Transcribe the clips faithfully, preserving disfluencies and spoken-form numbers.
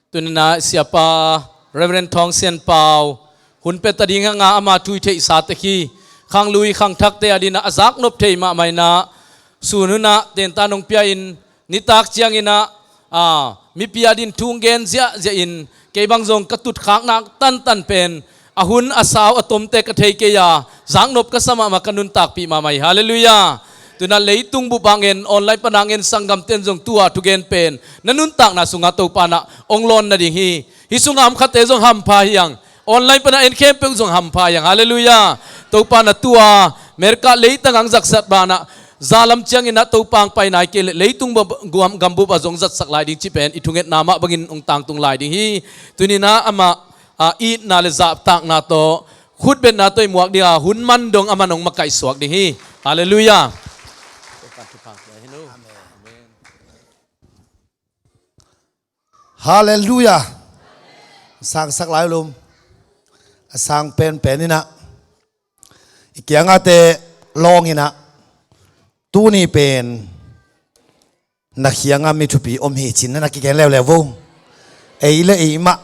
Tuninah siapa Reverend Thawng Sian Pau hun pia ta ding hanga ama thu i theihsa tek hi. Khanglui khangthakte adinah a zaknop thei mahmah inah sun hunah tenta nong pia in nitak cianginah a mipi adin thu gen ziahziah in kei bang zong ka tutkhaknak tantan pen a hun a sau a tomte ka thei kei a zaknop ka sa mahmah ka nuntakpih mahmah hi. Halleluiah. Tunah leitung bup ah ngen online panah ngen sanggamten zong tu-a thugen pen na nuntakna sungah Topa nah ong lawn nading hi. Hih sungah om khatte zong hampha hi hang. Online panah en khempeuh zong hampha hi hang. Halleluiah. Topa nah tu-a America leitang ang zaksat banah zalam cianginah Topa ang pai nai kei leh leitung gambup ah zong zatsak lai ding cih pen i thungetna mah bangin ong tangtung lai ding hi. Tuninah amah a itna le zahtakna tawh khutbetna tawh i muak dinga hun man dong a man hong makaihsuak ding hi. Halleluiah. Halleluiah. Sangsak lai lum a sang penpen inah i kiangate lawng inah tuni pen na khianga mi thupi om hi cin na na kigen leuleu vo. Ei le ei mah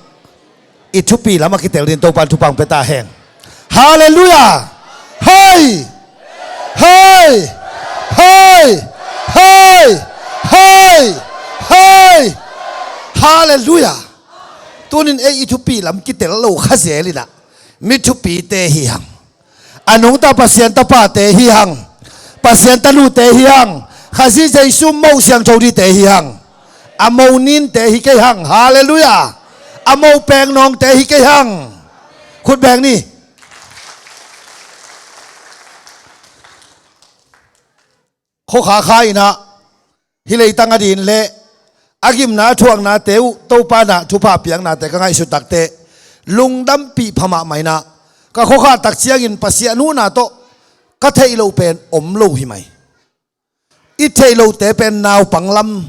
i thupi lamah kitel din Topan thupang pia ta hen. Halleluiah. Hei. Hei. Hei. Hei. Hei. Hei. Halleluiah. Tunin ei i thupi lam kitel lo kha zel inah mi thupite hi hang. A nungta Pasian tapate hi hang. Pasian tanute hi hang. Khazih Jesu moh siangtho dite hi hang. A moh ninte hi kei hang. Halleluiah. A moh peng nawngte hi kei hang. Khut beng ni. Khokha kha inah hih leitang a din le a gimna a thuaknate uh Topa nah thupha piaknate ka ngaihsut takteh lungdampih pha mahmah inah ka khokha tak ciangin Pasian huhna tawh ka theih loh pen om lo hi mai. I theih lohte pen naupang lam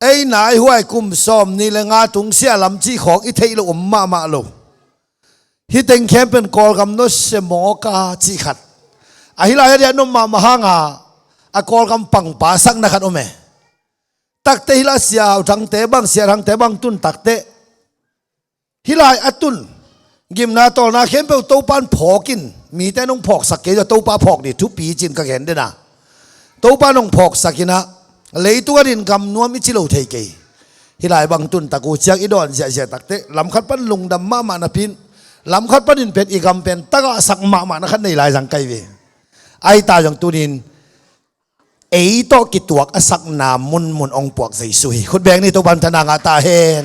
ei nai huai kum sawm nih le nga tungsiah lam cih khawng i theih loh om mahmah lo. Hih teng khempeuh Kawlgam nusia mawk a cih khat. A hih lai a diah nuam mahmah hanga a Kawlgam pangpa sakna khat om e. Takte hih lai a siau thangte bang, sia thangte bang tun takte hih lai a tun gimna tawlna khempeuh Topan phawkin mite nong phawksak kei zah Topa phawk dih thupi cin ka gen dena. Topa nong phawksak inah leitung a din gam nuam i ci lo thei kei. Hih lai bang tun tak uh ciang i dawn ziahziah takte lamkhat pan lungdam mahmah napi in lamkhat panin pen i gam pen tagahsak mahmah na khat nei lai zang kai ve. Ahi ta zong tunin ei tawh kituak a sakna munmun ong puak Jesu hi. Khut beng ni. Topan thana ngah ta hen.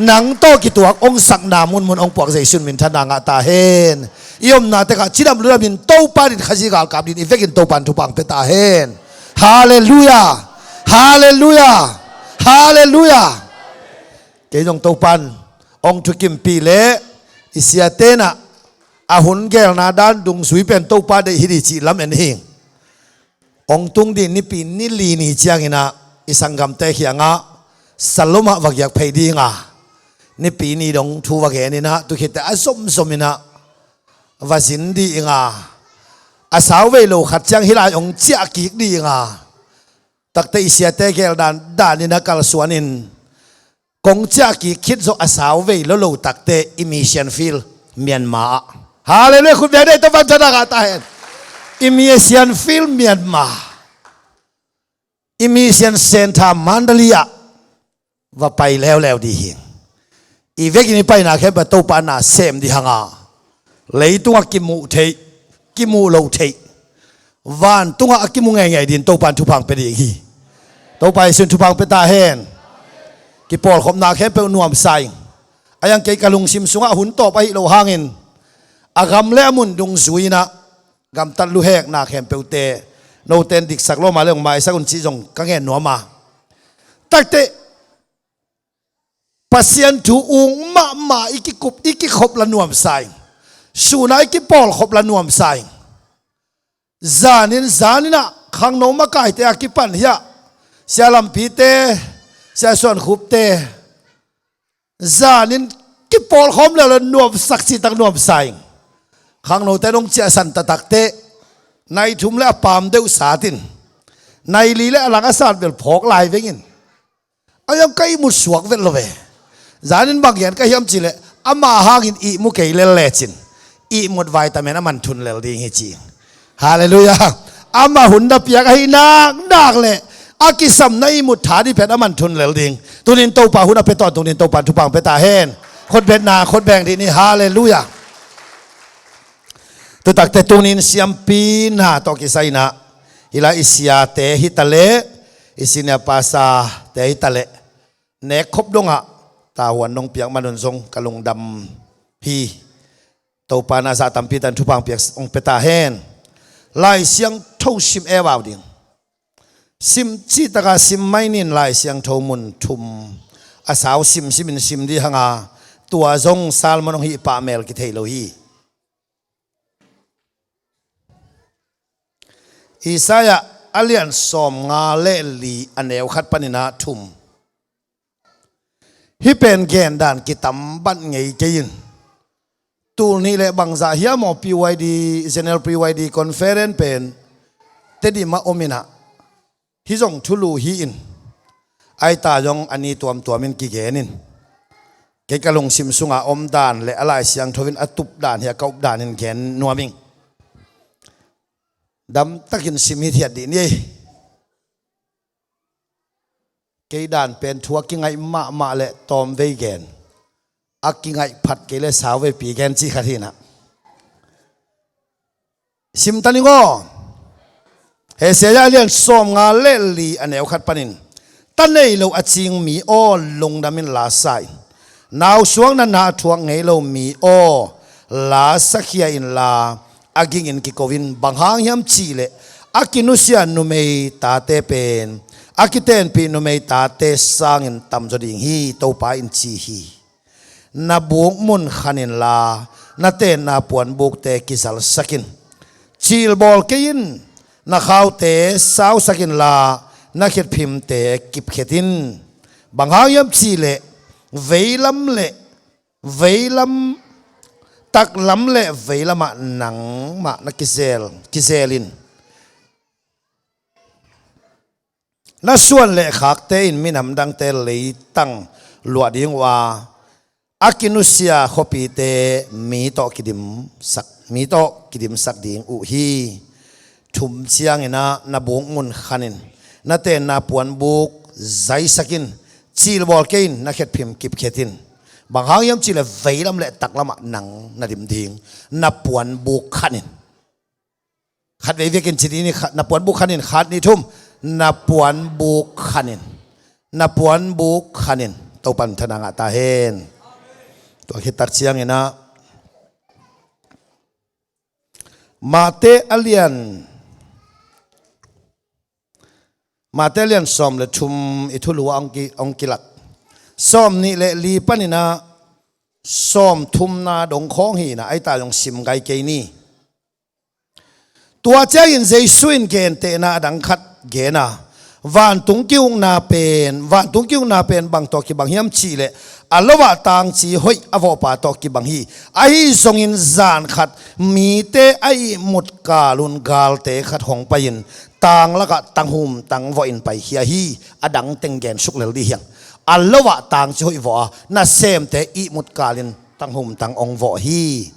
Nang tawh kituak ong sakna munmun ong puak Jesu min thana ngah ta hen. I omna tekah cidam ludamin Topa din Khazih galkap din i vekin Topan thupang pia ta hen. Halleluiah. Halleluiah. Halleluiah. Kei zong Topan ong thukimpih le i siate nah a hun gelna dan dungzui pen Topa deih hi dih cih lam en hing. Ong tung dih nipi ni li ni cianginah i sanggamte khiangah salomah va giak phei dinga nipi ni dong thu va geninah tukhitte a zomzom inah va zin dinga a sauvei lo khat ciang hih lai ong ciah kik dinga takte i siate gel dan daninah kalsuanin kong ciah kik khit zawh a sauvei lo lo takte i mission field Myanmar ah. Halleluiah. Khut beng dei Topan thana ngah ta hen. I mission field Myanmar. I mission center Mandalay ah va pai leuleu dih hing. I vekin i paina khempeuh Topa na sem dih hanga leitungah kimuh theih kimuh lo theih vantungah a kimu ngeingei din Topan thupang pia ding hi. Topa Jesu in thupang pia ta hen. Kipawlkhopna khempeuh nuamsa ing. A yang kei ka lungsim sungah hun tawp ahi lo hangin a gam le a mun dungzui inah gamtat luhekna khempeuhte noten diksak lawma le ong maisak un cih zong ka ngen nuama. Takte Pasian thu ung mahmah i kikup i kikhop la nuamsa ing. Suna i kipawlkhop la nuamsa ing. Zanin zaninah khangno makaite a kipan hiah sia Lampite, sia Suankhupte zanin kipawlkhawm leu la nuamsak cihtak nuamsa ing. Khangnote nong ciahsan taktakte nai thum le a paam deuh satin nai li le a lang a sat bel phawk lai vengin A iang ka ihmut suak vet lo ve. Zanin bang gen ka hiam cihleh, ama hangin ihmu kei lel lecin, ihmut vitamin a man thun lel ding hi ci. Halleluiah. Ama hun na piak ahi naknak le a kisamna ihmut tha dih pen a man thun lel ding. Tunin Topa hun a pia tawn, tunin Topa thupha pia ta hen. Khutbetna khutbeng dih ni. Halleluiah. Tutakte tunin siampi na tawh kisai inah, hih lai i siate hi taleh, i senior pastor te hi taleh, nek khop dongah tavuan dong piak manun zong ka lungdam hi. Topa na zah tampi tan thupha piak hong pia ta hen. Lai Siangtho sim e vau ding. Sim cih takah sim mai nin, Lai Siangtho mun thum a sau sim simin sim dih hanga, tua zong Salmon hong hih pah mel kithei lo hi. Isaiah a lian sawmnga le li a neu khat paninah thum. Hih pen gendan kitam bat ngei kei in. Tul nih le bangzah hiam aw, P Y D, General P Y D Conference pen Tedim ah om inah, hih zong thulu hi in, aita zong a ni tuamtuam in kigen in, kei ka lungsim sunga om dan le a Lai Siangtho in a tup dan hi a ka up dan in gen nuam ing. Damtakin sim hithiat dih ni ei. Kei dan pen thu a kingaih mahmah le tawmvei gen, a kingaih phat kei le sauveipi gen cih khat hinah. Sim ta ning aw. Isaiah a lian sawmnga le li a neu khat panin, ta nei lo a cing mi aw, lungdam in la sa in. Nausuakna na a thuak ngei lo mi aw, la sakhia inla, a gingin kiko in. Bang hang hiam cihleh, a kinusia numei tate pen a kitenpih numei tate sangin tamzaw ding hi, Topa in ci hi. Na buk mun khan inla, na tenna puanbukte kizalsak in. Cilbawl kei in, na khaute sausak inla, na khetphimte kipkhet in. Bang hang hiam cihleh, veilam le veilam, taklam le veilamah nangmah na kizel, kizel in. Na suan le khakte in minam dangte leitang luah ding uh a, a kinusia khuapite mi tawh kidimsak, mi tawh kidimsak ding uh hi. Thum cianginah na buk mun khan in, na tenna puanbuk zaisak in, cilbawl kei in, na khetphim kipkhet in. Bang hang hiam cihleh veilam le taklamah nang na dim ding, na puanbuk khan in. Khat vei vekin ci dih ni, khat, na puanbuk khan in, khat nih thum, na puanbuk khan in, na puanbuk khan in, Topan thana ngah ta hen. Tua khit tak cianginah, Mate a lian, Mate a lian sawm le thum i thulu ah hong ki, hong kilak. Sawm nih le li paninah sawm thumna dong khawng hinah, aita zong sim gai kei ni. Tua ciangin Jesu in gentehna a dang khat gen a, vantung ki-ukna pen, vantung ki-ukna pen bang tawh kibang hiam cihleh, a lo ah tangci hoih a vawhpa tawh kibang hi. Ahi zongin zan khat mite a ihmut kalun galte khat hong pai-in, tang lakah tanghum tang vawhin paikhia hi. A dang teng gen suk lel dih hiang. A lo ah tangci hoih vawh a, nasemte ihmut kalin tanghum tang hong vawh hi.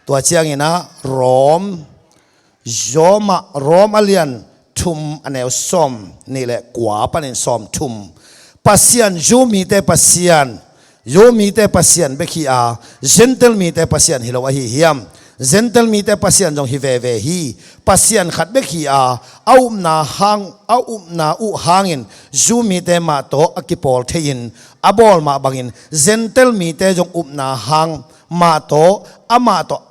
Tua cianginah Rom, Rom ah, Rom a lian thum a neu sawm nih le kua panin sawm thum. Pasian, Jew mite Pasian, Jew mite Pasian bek hi a, Gentile mite Pasian hi lo ahi hiam? Gentile mite Pasian zong hi veve hi. Pasian khat bek hi a, a upna hang, a upna uh hangin Jew mite mah tawh a kipawl thei-in, a bawl mah bangin Gentile mite zong upna hang mah tawh, amah tawh,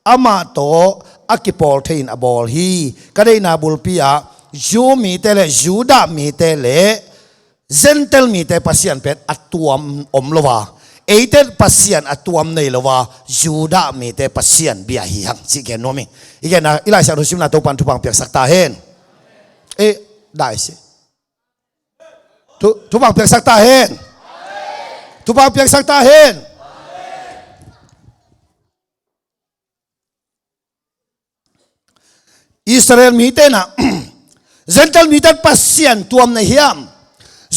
amah tawh a kipawl thei-in a bawl hi. Ka deihna bulpi ah Jew mite le Judah mite le Gentile mite Pasian pen a tuam om lo a, eite Pasian a tuam nei lo a, Judah mite Pasian bia hi hang cih gen nuam hi. I genna, i Lai Siangtho simna Topan thupha piaksak ta hen. E, dai si. Thu, thupha piaksak ta hen. Thupha piaksak ta hen. Israel mite na Gentile mite Pasian tuam na hiam?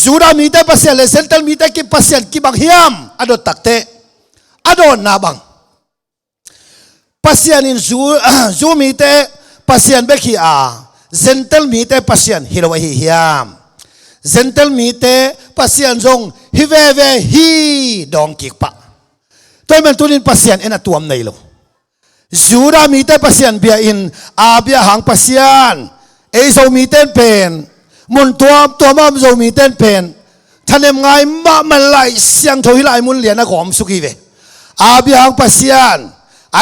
Judah mite Pasian le Gentail mite ki Pasian kibang hiam? A dot takteh, a dawnna bang, Pasian in Jew, Jew mite Pasian bek hi a, Gentail mite Pasian hi lo ahi hiam? Gentail mite Pasian zong hi veve hi, dawng kik pah. Tua ahih man tunin Pasian en a tuam nei lo. Judah mite Pasian bia in, Abraham Pasian, ei Zomite in pen, mun tuamtuam a om Zomite in pen thanem ngai mahmah, Lai Siangtho hih lai mun lian a gawm suk hi ve. Abraham Pasian,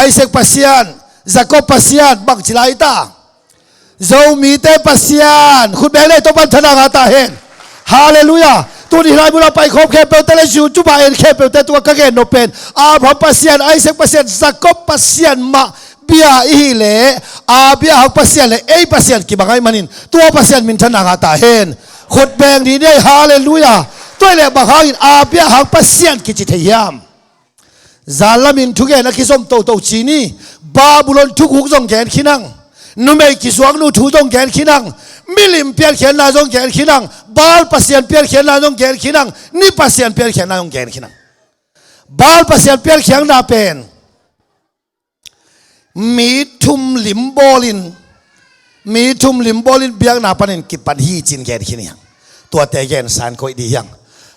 Isaac Pasian, Jacob Pasian, bangci lai ta? Zomite Pasian. Khut beng le, Topa'n thupha ngah ta hen. Halleluiah. Tuni hih lai mun a pai khawm khempeuhte le YouTube a en khempeuhte tungah ka gen nop pen, Abraham Pasian, Isaac Pasian, Jacob Pasian mah bia i hih leh, Abraham Pasian le ei Pasian kibang ahih manin tua Pasian minthanna ngah ta hen. Khut beng ni nei. Halleluiah. Tua ahih leh bang hangin Abraham Pasian kici thei hiam? Zan lamin thugen a kizom toto ci ni. Babylon thukhuk zong gen khin ang. Numei kizuaknu thu zong gen khin ang. Milim piankhiatna zong gen khin ang. Baal pasian piankhiatna zong gen khin ang. Ni pasian piankhiatna zong gen khin ang. Baal pasian piankhiatna pen mi thum lim bawlin, mi thum lim bawlin biakna panin kipan hi ci-in gen khin hi hang. Tuate gensa in koih ding hi hang.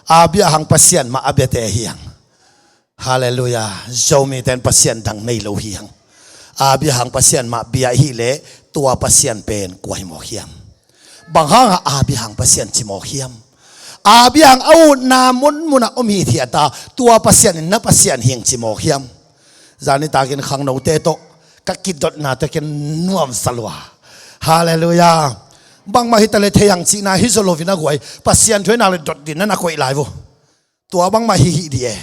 Abraham Pasian mah a biate hi hang. Halleluiah. Zomite in Pasian dang nei lo hi hang. Abraham Pasian mah bia i hih leh tua Pasian pen kua hi mawk hiam? Bang hangah Abraham Pasian ci mawk hiam? Abraham a utna munmunah om hithiat a, tua Pasian in na Pasian hi hang ci mawk hiam? Zan nitakin khangnote tawh ka kidotna tawh ken nuamsa lua. Halleluiah. Bangmah hi ta leh thei hang cihna hi zaw loin a guai, Pasian thu i nak leh dot dingin na na koih lai vo. Tua bangmah hi hi ding e.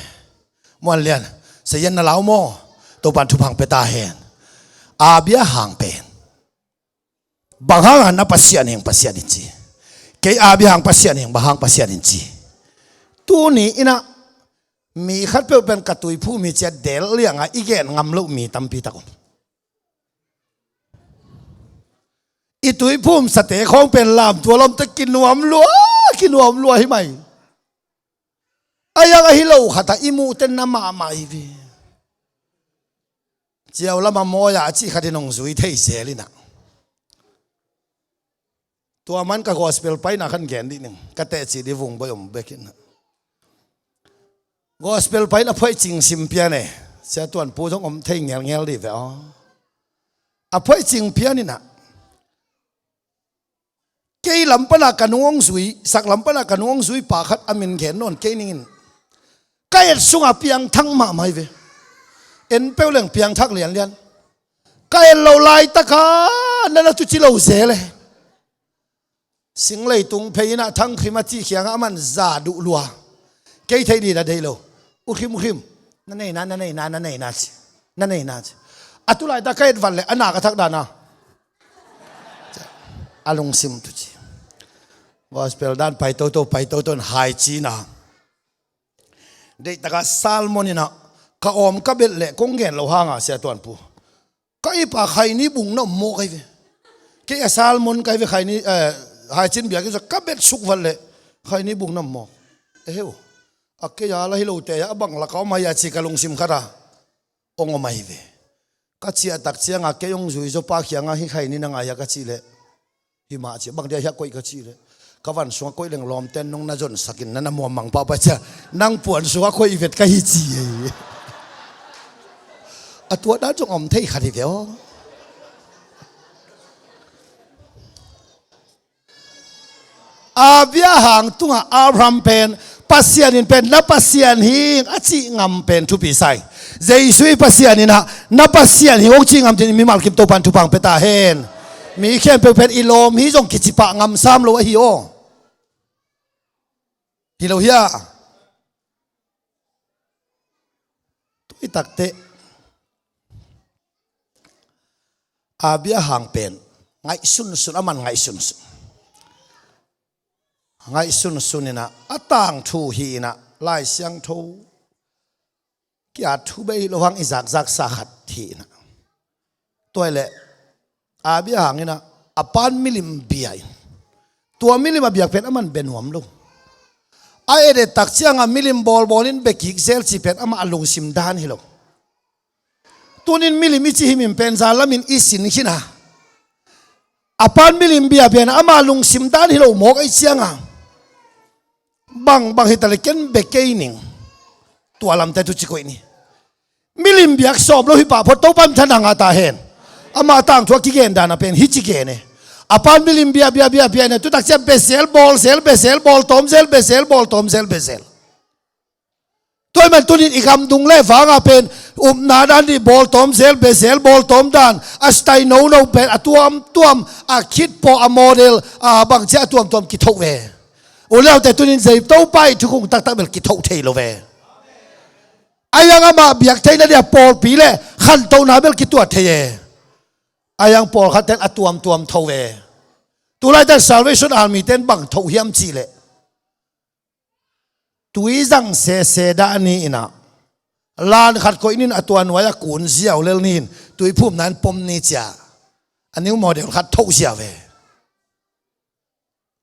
Muan Lian, Sayan na lau maw? Topa'n thupha hong pia ta hen. Abraham pen bang hangah na Pasian hi hang Pasian in ci? Kei Abraham Pasian hi hang, bang hang Pasian in ci? Tuni in ah mi khatpeuh pen ka tuiphum hi ci-a delh liangah i gen ngam loh mi tampi tak om. I tuiphum sate khawng pen lamtual omte kinuam lua, kinuam lua hi mai. A yang ahi lo khat ah i muhte na mahmah hi ve. Ciau lamah mawi-a a cih khat in hong zui thei zel in ah. Tua man ka gospel paina khan gen dih ning, ka teci dih vung baih om bek in ah. Gospel paina phoih cing sim pian e. Sia Tuan Pu zong om thei ngelngel dih ve aw. A phoih cing pian in ah. Kei lam pana ka nung hong zui, sak lam pana ka nung hong zui pa khat a min gen nawn kei ning in. Ka et sungah piangthak mahmah hi ve. En peuh leng piangthak lianlian. Ka et loh laitaka na na tuci lo zel e. Sing leitung phei in ah Thang Khim a cih kiangah aman za duh lua. Kei theih dih na deih lo. U Khim, U Khim. Na nei na, na nei na, na nei na ci. Na nei na ci. A tu laitak ka et vat leh a nak a thak dan a. A lungsim tu ci. Gospel dan pai toto, pai toto in hai ci na. Deihtakah sermon in ah ka awm ka belh leh kong gen lo hangah Sia Tuan Pu, ka ip ah khaini bung na om mawk ahi ve. Kei a sermon ka hi ve, khaini, eh, haicin biakinn sungah ka bet suk vat leh khaini bung na om mawk. Eheu. A kei a la hi lote a bang lak ah om ahi a ci ka lungsim khat ah hong om ahi ve. Ka ciah tak ciangah kei hong zui zaw pa kiangah hih khaini na ngai hia ka cih leh, hi mah ci, bang dia hiah koih ka cih leh, ka van sungah koih leng lawmte'n nong na zonsak in na na muammang pahpah cia, nang puan sungah koih vet ka hi ci e. A tua dan zong om thei khat hi ve aw. Abraham tungah Abraham pen, Pasian in pen na Pasian hi ing a cih ngam pen thupi sa ing. Jesu i Pasian in ah na Pasian hi ing hong cih ngam dingin mimal kim Topa'n thupha hong pia ta hen. Mi khempeuh pen i lawm hi zong kici pah ngam sam lo ahi aw. Hi lo hia? Tua i takteh Abraham pen ngaihsunsun, aman ngaihsunsun. Ngaihsunsun in ah, a tangthu hi in ah, Lai Siangtho kia thu bei hi lo hang i zakzaksa khat hi in ah. Tua hi leh Abraham in ah, a pa'n milim bia in, tua milim a biak pen aman bia nuam lo. A et et tak ciangah milim bawlbawl in bia kik zel cih pen amah a lungsim dan hi lo. Tunin milim i cih himhim pen zan lamin i sin khin a, a pan milim biabia in amah lungsim dan hi lo mawk ahih ciangah, bang bang hi ta leh ken bia kei ning. Tua lamte tu ci koih ni. Milim biak sawm lo hi pah phot, Topa minthanna ngah ta hen. Amah tangthu a kigen dan a pen hih ci gen e. A pan milim bia bia bia bia in a, tu tak ciang bia zel bawl zel, bia zel bawl tawm zel, bia zel bawl tawm zel, bia zel. Tua ahih man tunin i gam dung le vangah pen upna dan dih bawl tawm zel, bia zel bawl tawm dan, a style nono pen a tuamtuam, a khitpawh, a model, a bangci a tuamtuam kithoh ve. U le naute, tunin zei Topa i thukhun taktak bel kithoh thei lo ve. A hiang amah biak theihna dia pawlpi le khantohna bel kituat thei e. A hiang pawlkhat ten a tuamtuam tho ve. Tulai ten Salvation Army ten bang tho hiam cih leh, tui zang sese dah ni in a, lan khat koih ni in a, tua nuai a kun ziau lel ni in, tui phumna in pom ni cia, a new model khat tho ziau ve.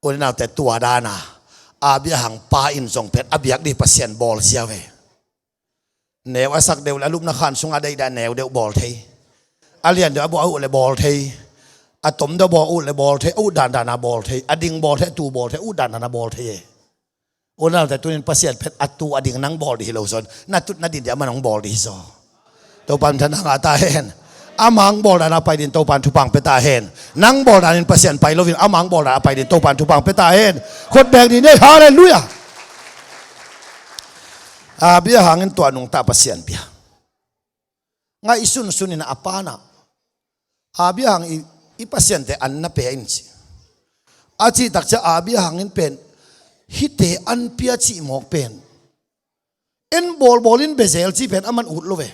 U le naute, tua dan a Abraham pa in zong pen a biak dih Pasian bawl ziau ve. Neu a sak deuh le a lupna khan sungah a deihdah neu deuh bawl thei. A lian deuh a buah a uh le bawl thei. A tom deuh bawl a uh le bawl thei. A uh dandan a bawl thei. A ding bawl thei, a tu bawl thei, a uh dandan a bawl thei e. U le naute, tunin Pasian pen a tu a ding nang bawl dih hi lo zaw in, na tut na din ding amah nang bawl dih hi zaw. Topa minthanna ngah ta hen. Amah hong bawl dan a pai ding Topa in thupha pia ta hen. Nang bawl dan in Pasian pai lo in, amah hong bawl dan a pai ding Topa in thupha pia ta hen. Khut beng dih ni ei. Halleluiah. Abraham in tua nungta Pasian pia. Ngaihsunsun in a pa in a, Abraham, i, i pasiante an na pia in ci. A cih tak ciang Abraham in pen, hihte an pia cih mawk pen, en bawlbawl in bia zel cih pen aman ut lo ve.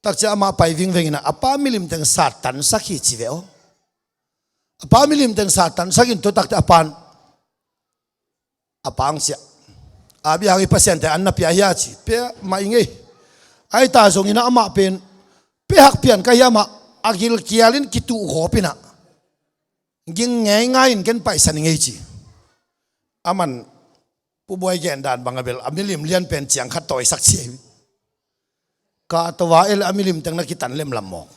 Tak ciang amah pai vingveng in a, a pa milim teng sattansak hi ci ve aw. A pa milim teng sattansak in, tua tak ciang a pa in, a pa hong ciah. Abraham, i pasiante an na pia hia ci. Pia mah ing ei. Ahi ta zongin a, amah pen, pia hak pian ka hiam a, a gilkial in kituh gawp in a, ging ngeingai in ken paisan ing ei ci. Aman Pu Buai gen dan bang a bel a milim lian pen ciang khat tawisak ci hi. Ka tawa el a milim teng na kitan lemlam mawk.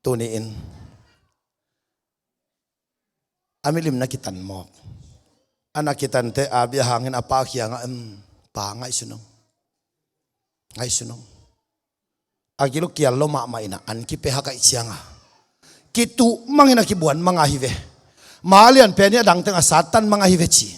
Tuni in a milim na kitan mawk. A na kitante Abraham in a pa kiangah, "Em, pa, ngaihsun ung. Ngaihsun ung." A gilkial lo mahmah in a, an kipia hak ahih ciangah, kituh mang in a, kibuan mang a hi ve. Ma lian pen hi a, dang teng a sattan mang a hi ve ci.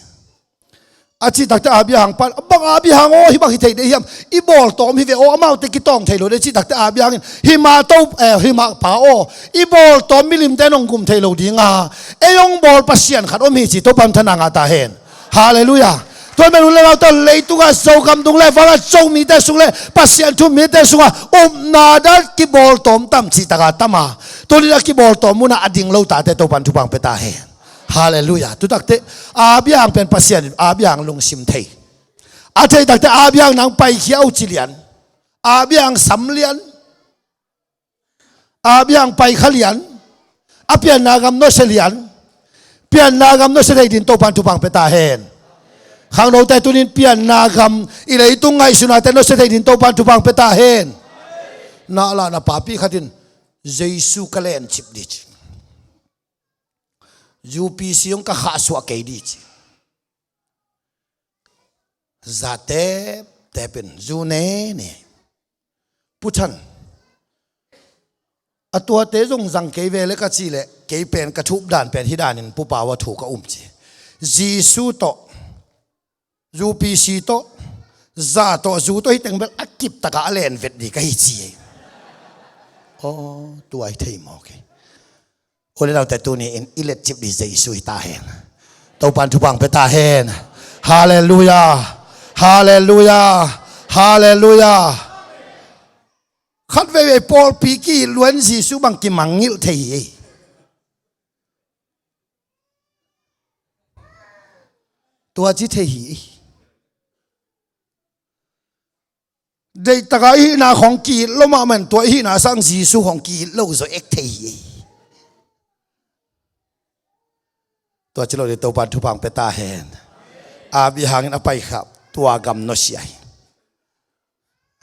A cih tak ciang Abraham pan, "Bang Abraham aw, hih bang hi thei ding hiam? I bawl tawm hi ve aw, amaute kitawng thei lo ding," a cih tak ciang Abraham in, "Hi mah to, eh, hi mah pa aw, i bawl tawm milimte in hong gum thei lo ding a, ei hong bawl Pasian khat om hi," ci. Topa minthanna ngah ta hen. Halleluiah. Tua men u le naute, leitungah Zogam dung le vangah Zomite sung le Pasian thu mite sungah upna dan kibawl tawm tam cih tak a tam a, tunin a kibawl tawm mun a a ding lo tate Topa in thupha pia ta hen. Halleluiah. Tu tak ciang Abraham pen Pasian in Abraham lungsim thei. A thei tak ciang Abraham nang paikhia uh ci lian. Abraham sam lian. Abraham paikha lian. A pianna gam nusia lian. Pianna gam nusia thei ding Topa in thupha pia ta hen. Khangnote, tunin pianna gam, i leitung ngaihsutnate nusia thei ding Topa in thupha pia ta hen. Na lah na papi khat in, "Jesu ka lencip ding," ci. "U P C hong ka khahsuah kei ding," ci. Za teptep in, zu nene. "Pu Chan, a tuate zong zang kei ve le," ka cih leh, "Kei pen ka thup dan pen hih danin Pu Pau a thu ka um," ci. "Jesu tawh, U P C tawh, za tawh, zu tawh, hih teng bel a kip takah a len vet ding ka hi," ci ei. Aw, tua hi thei mawk ei. U le naute, tuni in i lencip ding Jesu hi ta hen. Topa in thupha pia ta hen. Halleluiah. Halleluiah. Halleluiah. Khat veivei pawlpi ki-it lua in Jesu bang kimangngilh thei hi ei. Tua ci thei hi ei. Deih takah i hihna khawng ki-it lo mahmah in, tua i hihna sang Jesu khawng ki-it lo zaw ek thei hi ei. Tua ci lo ding, Topan thupha hong pia ta hen. Abraham in a paikhia, tua gam nusia hi.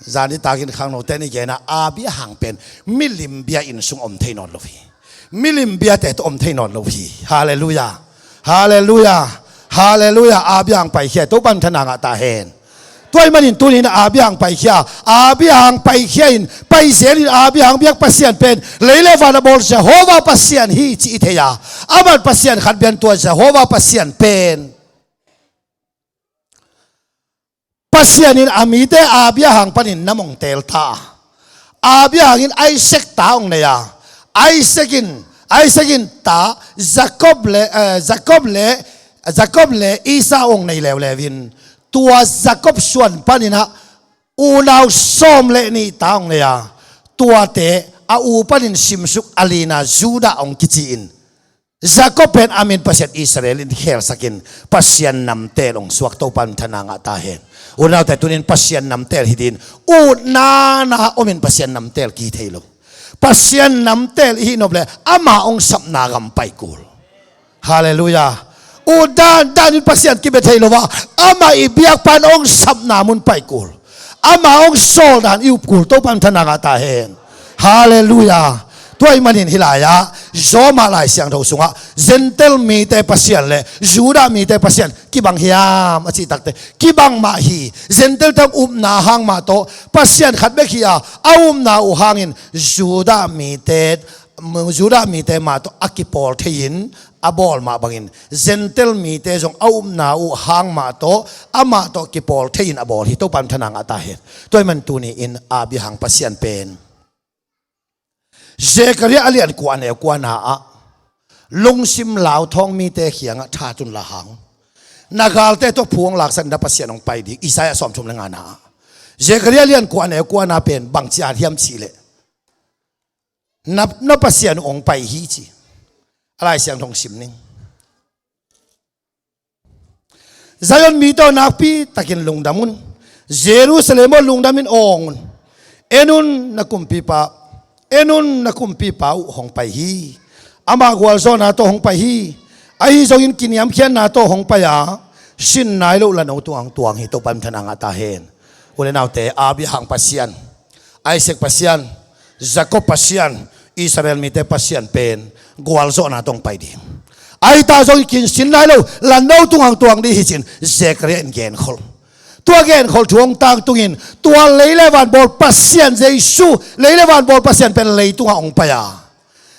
Zan nitakin khangnote in i gen a, Abraham pen milim bia inn sung om thei nawn lo hi. Milim biate tawh om thei nawn lo hi. Halleluiah. Halleluiah. Halleluiah. Abraham paikhia, Topan thupha ngah ta hen. Tua ahih manin tuni-in Abraham paikhia, Abraham paikhia in, paizel in, Abraham biak Pasian pen lei le van a bawl Jehovah Pasian hi cih i thei a, aman Pasian khat bek in, tua Jehovah Pasian pen, Pasian in a mite Abraham panin na mong teel ta a, Abraham in Isaac ta hong nei a, Isaac in, Isaac in ta Jacob le, eh, Jacob le, Jacob le Esau hong nei leuleu in, tua Jacob suan panin ah unau sawm le nih ta hong nei a, tuate a u panin simsuk a lina Judah hong kici in, Jacob pen a min Pasian Israel in khelsak in, Pasian namteel hong suak, Topan thupha ngah ta hen. U le naute, tuni-in Pasian namteel hi ding, utna na om in Pasian namteel kici thei lo. Pasian namteel i hih nop leh ama hong sapna gam pai kul. Halleluiah. Ut dandan in Pasian kibia thei lo a, ama i biakpa in hong sapna mun pai kul. Ama hong sawl dan i up kul, Topan thupha ngah ta hen. Halleluiah. Tua ahih manin hih lai-ah Roma Lai Siangtho sungah Gentile mite Pasian le Judah mite Pasian kibang hiam a cih takteh, kibang mah hi. Gentile-te hong upna hang mah tawh Pasian khat bek hi a, a upna uh hangin Judah mite, Judah mite mah tawh a kipawl thei-in a bawl mah bangin, Gentile mite zong a upna uh hang mah tawh, amah tawh kipawl thei-in a bawl hi. Topan thupha ngah ta hen. Tua ahih manin tuni-in Abraham Pasian pen, Zechariah a lian kua, a neu kuana ah, lungsim lauthawng mite kiangah tha tun la hang, na galte tawh phu hong laksak, na Pasian hong pai ding, Isaiah sawmthum le ngana ah. Zechariah a lian kua, a neu kuana pen bangci at hiam cih leh, na, na Pasian uh hong pai hi ci. A Lai Siangtho hong sim ning. Zion mite aw, nakpi takin lungdam un. Jerusalem aw, lungdamin awng un. En un, na kumpipa, en un, na kumpipa uh hong pai hi. Amah gualzawhna tawh hong pai hi. Ahi zongin kiniamkhiatna tawh hong pai a, sin nai loh lano tungah hong tuang hi. Topan thupha ngah ta hen. U le naute, Abraham Pasian, Isaac Pasian, Jacob Pasian, Israel mite Pasian pen gualzawhna tawh hong pai ding. Ahi ta zongin kin sin nai lo lano tungah hong tuang ding hi ci-in Zechariah in genkhol. Tua genkhol thu hong tangtungin, tua lei le van bawl Pasian Jesu, lei le van bawl Pasian pen leitungah hong pai a,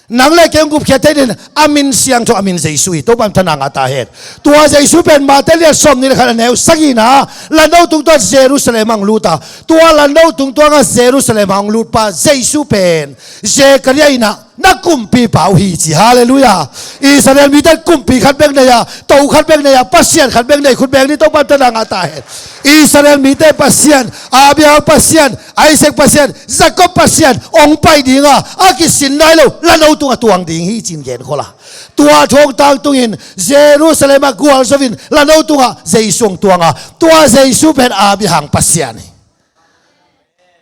nang le kei hong gupkhiat thei dingin a min siangtho, a min Jesu hi. Topan thupha ngah ta hen. Tua Jesu pen Matthai lian sawmnih le khat, a neu sagihna, lano tung tungah Jerusalem ah hong lut a, tua lano tung tungah Jerusalem ah hong lutpa Jesu pen Zechariah in ah na kumpipa uh hi ci. Halleluiah. Israel mite kumpi khat bek nei a, to khat bek nei a, Pasian khat bek nei, khut beng ni, Topan thupha ngah ta hen. Israel mite Pasian, Abraham Pasian, Isaac Pasian, Jacob Pasian hong pai ding a, a kisin nai lo lano tungah tuang ding hi ci-in genkhol a, tua thu hong tangtungin Jerusalem ah gualzo-in lano tungah Jesu hong tuang a, tua Jesu pen Abraham Pasian hi.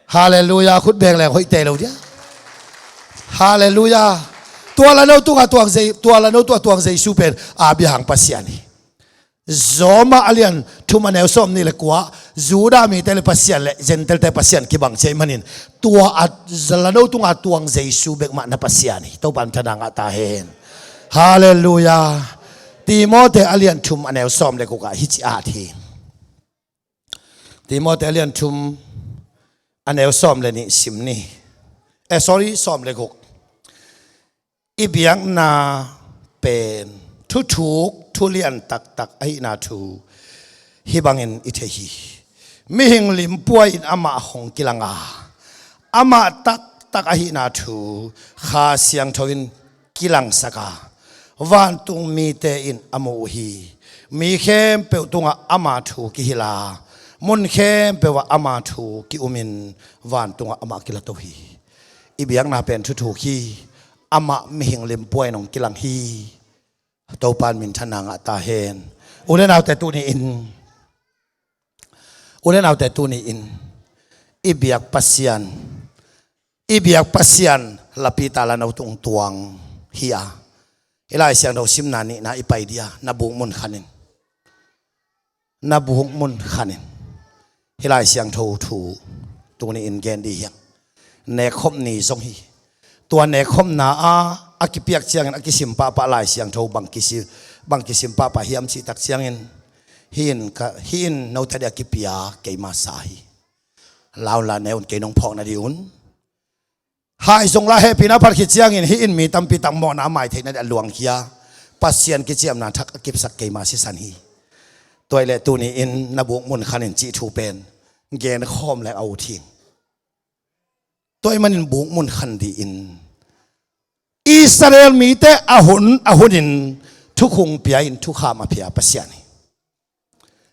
Halleluiah. Khut beng leng hoih tei lo dia. Halleluiah. Tua lano tungah tuang Je-, tua lano tungah tuang Jesu pen Abraham Pasian hi. Roma a lian thum, a neu sawmnih le kua, Judah mite le Pasian le Gentile-te Pasian kibang cih ahih manin, tua a lano tungah tuang Jesu bek mah na Pasian hi. Topan thupha ngah ta hen. Halleluiah. Timote a lian thum, a neu sawm le guk ah hici at hi. Timote a lian thum, a neu sawm le nih sim ni. Eh, sorry, sawm le guk. I biakna pen thuthuk, thulian taktak ahihna thu hih bangin i thei hi. Mihing limpuai in amah hong kilang a, amah taktak ahihna thu Kha Siangtho in kilangsak a, vantung mite in a mu uh hi. Mi khempeuh tungah ama thu kihilh a, mun khempeuh ah ama thu ki-umin vantungah amah kilato hi. I biakna pen thuthuk hi. Amah mihing limpuai in hong kilang hi. Topan min thupha ngah ta hen. U le naute, tuni-in, u le naute, tuni-in i biak Pasian, i biak Pasian lapi ta lano tungah tuang hi a, Hih Lai Siangtho simna nihna i pai dia, na buk mun khanin. Na buk mun khanin. Hih Lai Siangtho thu tuni in gen dih hiang. Nekkhop ni zong hi. Tua nekkhopna a, a kipiak ciangin a kisim pahpah Lai Siangtho bang kisi-, bang kisim pahpah hiam cih tak ciangin, hih in ka, hih in note dia kipia keima sa hi. La un la, ne un, kei nong phawkna dih un. Hai zong la, hehpihna phat khit ciangin hih in mi tampi tak mawhna a mai theihna dih a luangkhia, Pasian kiciamna thak a kipsak keima sisan hi. Tua hi leh tuni in na buk mun khanin cih thu pen genkhawm leng a ut hing. Tua ahih manin buk mun khan dih in. Israel mite a hun, a hunin thukhun pia in thukham a pia Pasian hi.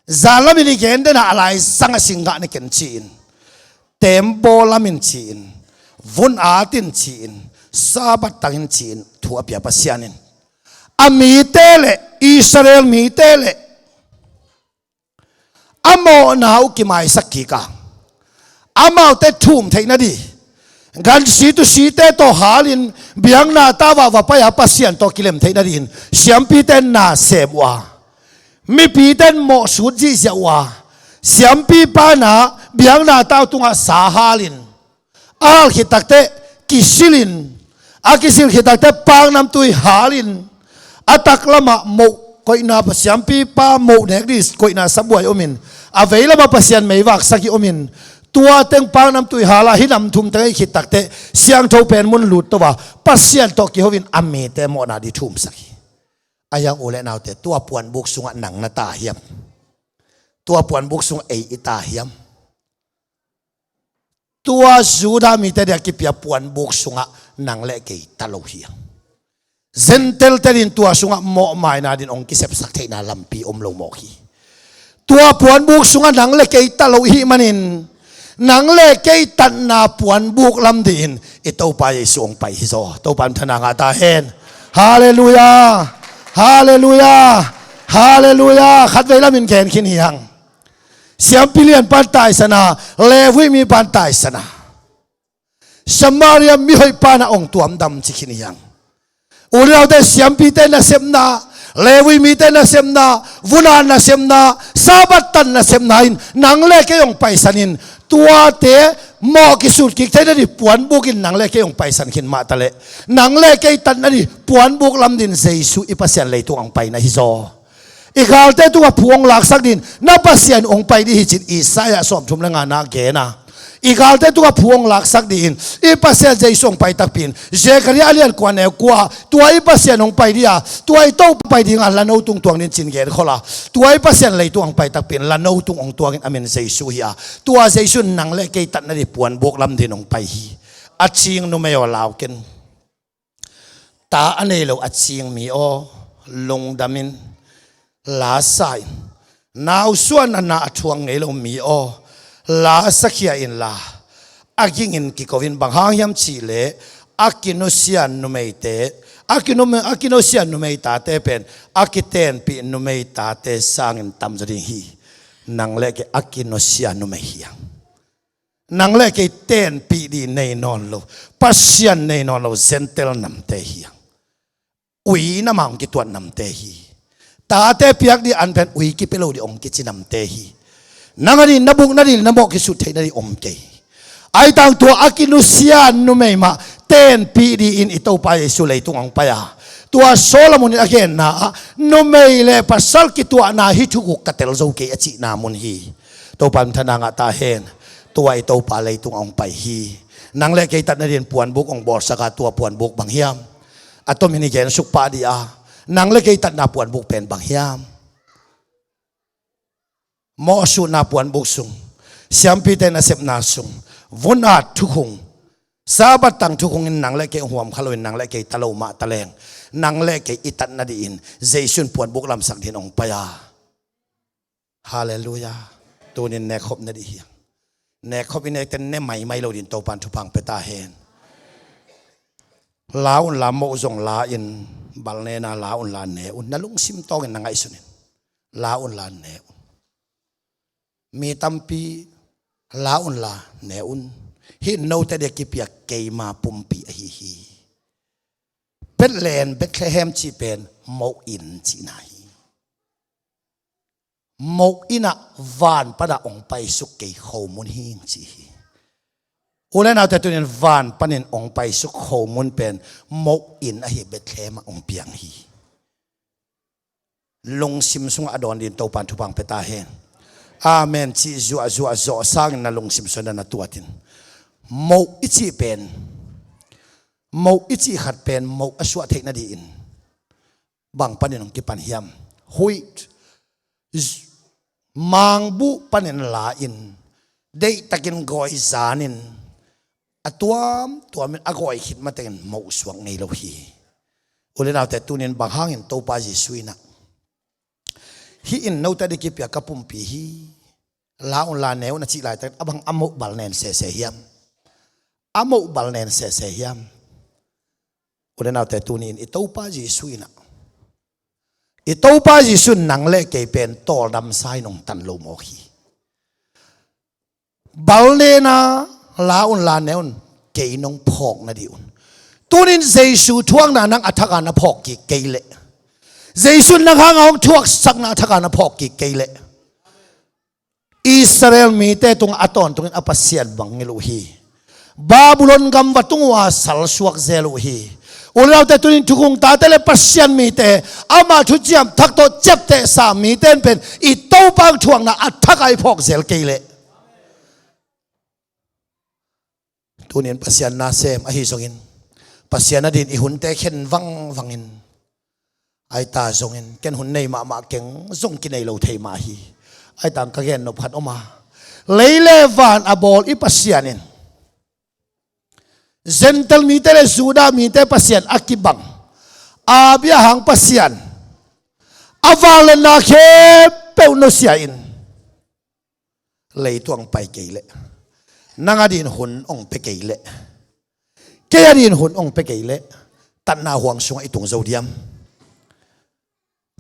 Zan lamin i gen den a, a laizang a singgah na ken ci-in, teembaw lamin ci-in, vun atin ci-in, Sabbath tangin ci-in thu a pia Pasian in, a mite le, Israel mite le a mawhna uh kimaisak kik a, amaute thum theihna dih, gansi tusite tawh halin biakna tau ah va pai a Pasian tawh kilem theihna dih in siampite in na sem uh a, mipite in mawhsut zihziah uh a, siampipa in biakna tau tungah sa halin, a hal khit takteh kisilin, a kisil khit takteh paknamtui halin, a taklamah moh koihna, siampipa moh nek dih koihna sabuai omin, a veilamah Pasian meivak sagih omin, tua teng paknamtui hala hih nam thum teng a hih khit takteh siangtho pen mun lut to a, Pasian tawh kiho in a mite mawhna dih thumsak hi. A hiang u le naute, tua puanbuk sungah nang na ta hiam? Tua puanbuk sungah ei i ta hiam? Tua Judah mite dia kipia puanbuk sungah nang le kei ta lo hiang. Gentile te din tua sungah mawhmaina din hong kisepsak theihna lampi om lo mawk hi. Tua puanbuk sungah nang le kei ta lo ihih manin, nang le kei tatna puanbuk lam dih in i Topa Jesu hong pai hi zaw. Topa in thana ngah ta hen. Halleluiah. Halleluiah. Halleluiah. Khatvei lamin gen khin hi hang. Siampi lianpa in taisan a, Levi mipa in taisan a, Samaria mihoihpa in a hong tuamdam ci khin hi hang. U le naute, siampite nasepna, Levi mite nasepna, vun at nasepna, Sabbath tan nasepna in nang le kei hong paisan in, tuate mawh kisut kik theihna dih puanbuk in nang le kei hong paisan khin mah taleh, nang le kei tatna dih puanbuk lam din Jesu i Pasian leitung hong pai na hi zaw. I galte tungah phu hong laksak din na Pasian hong pai dih hi cin Isaiah sawmthum le nga na gen a. I galte tungah phu hong laksak dih in i Pasian Jesu hong pai takpi in Zechariah a lian kua neu kua, tua i Pasian hong pai dih a, tua i Topa pai ding a, lano tung tuang din cin gen khol a. Tua i Pasian leitung hong pai takpi in lano tung hong tuang in a min Jesu hi a. Tua Jesu in nang le kei tatna dih puanbuk lam din hong pai hi. A cing numei aw, lau ken. Ta a nei lo a cing mi aw, lungdam in, la sa in. Nausuan a na a thuak ngei lo mi aw, la sakhia inla, a gingin kiko in. Bang hang hiam cih leh a kinusia numeite, a kinu-, a kinusia numei tate pen a kitenpih numei tate sangin tamzaw ding hi. Nang le kei a kinusia numei hi hang. Nang le kei tenpih dih nei nawn lo, Pasian nei nawn lo Gentile namte hi hang. Ui nam a hong kituat namte hi. Tate piak dih an pen ui kipia lo dih hong kici namte hi. Nang a dih na buk na dih na mawh kisut theihna dih om kei. Ahi tang tua a kinusia numei mah tenpih dih in i Topa Jesu leitung hong pai a. Tua Solomon in a genna ah numei le pasal kituahna hi thuguk ka tel zo kei a cihna mun hi. Topa in thana ngah ta hen. Tua i Topa leitung a hong pai hi. Nang le kei tatna dih in puanbuk hong bawlsak a, tua puanbuk bang hiam? A tomin i gen suk pah dih a, nang le kei tatna puanbuk pen bang hiam? Mawhsutna puanbuk sung, siampite nasepna sung, vun at thukhun, Sabbath tang thukhun in nang le kei hong huam kha lo in nang le kei ta lo mah taleng, nang le kei i tatna dih in Jesu in puanbuk lamsak dih in hong pai a. Halleluiah. Tunin nekkhop ne dih hiang. Nekkhop i nekte ne maimai lo din Topan thupha hong pia ta hen. La unla, moh zong la in, bal nena la unla ne un. Na lungsim tawngin na ngaihsun in. La unla ne un. Mi tampi la unla ne un. Hih note dia kipiak keima pumpi ahi hi. Bethlehem, Bethlehem cih pen moh inn cihna hi. Moh inn ah van panah hong paisuk kei khomun hi ci hi. U le naute, tunin van panin hong paisuk khomun pen moh inn ahi Bethlehem ah hong piang hi. Lungsim sungah a dawn dingin Topan thupha pia ta hen. Amen cih zuahzuah zawh sangin na lungsim sungah na tuatin. Moh i cih pen, moh i cih khat pen moh a suah theih nadingin bang panin hong kipan hiam? Huih, z-, mangbuh panin la-in, deihtakin gawi zanin, a tuamtuamin a gawi khit matengin moh suak ngei lo hi. U le naute, tunin bang hangin Topa Jesu in ah, hih in note adingin kipia ka pumpi hi, la un, la ne un a cih laitakin a bang a moh bal nen sese hiam? A moh bal nen sese hiam? U le naute, tunin i Topa Jesu in ah, i Topa Jesu in nang le kei pen tawldamsa in hong tan lo mawk hi. Bal nen a, la un, la ne un, kei nong phawk nading un. Tunin Jesu thuakna nang a thak a na phawk kik kei leh, Jesu nang hanga hong thuaksakna a thak a na phawk kik kei leh, Israel mite tungah a tawntungin a Pasian bang ngil uh hi. Babylon gam va tung uh a salsuak zel uh hi. U le naute, tunin thukhun tate le Pasian mite, ama thuciam thak tawh ciaptehsa mite in pen i Topa thuakna a thak a i phawk zel kei leh, tunin Pasian na sem ahi zongin, Pasian adingin i hunte khen vangvangin, ahi ta zongin, ken hun nei mahmah keng zong kinei lo thei mah hi. Ahi tang ka gen nop khat om a, lei le van a bawl i Pasian in, Gentile mite le Judah mite Pasian a kibang, Abraham Pasian, a vangliatna khempeuh nusia in, leitung ah pai kei leh, nang adingin hun hong pia kei leh, kei adingin hun hong pia kei leh, tatna huang sungah i tung zo diam?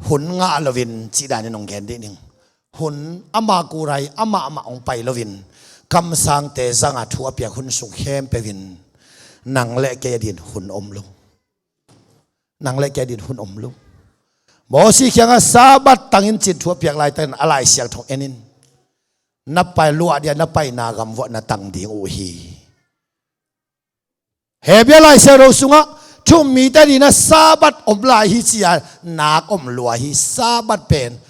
Hun ngah loin cih danin hong gen dih ning. Hun ama kurai, amah amah hong pai loin, kamsangte zanga thu a piak hun sung khempeuh in nang le kei adingin hun om lo. Nang le kei adingin hun om lo. Moses kiangah Sabbath tangin cin thu a piak laitakin a Lai Siangtho en in, na pai luah dia, na paina gam vuah na tang ding uh hi. Hebrew Lai Siangtho sungah thu-um mite adingin Sabbath om lai hi ci-a nak om lua hi. Sabbath pen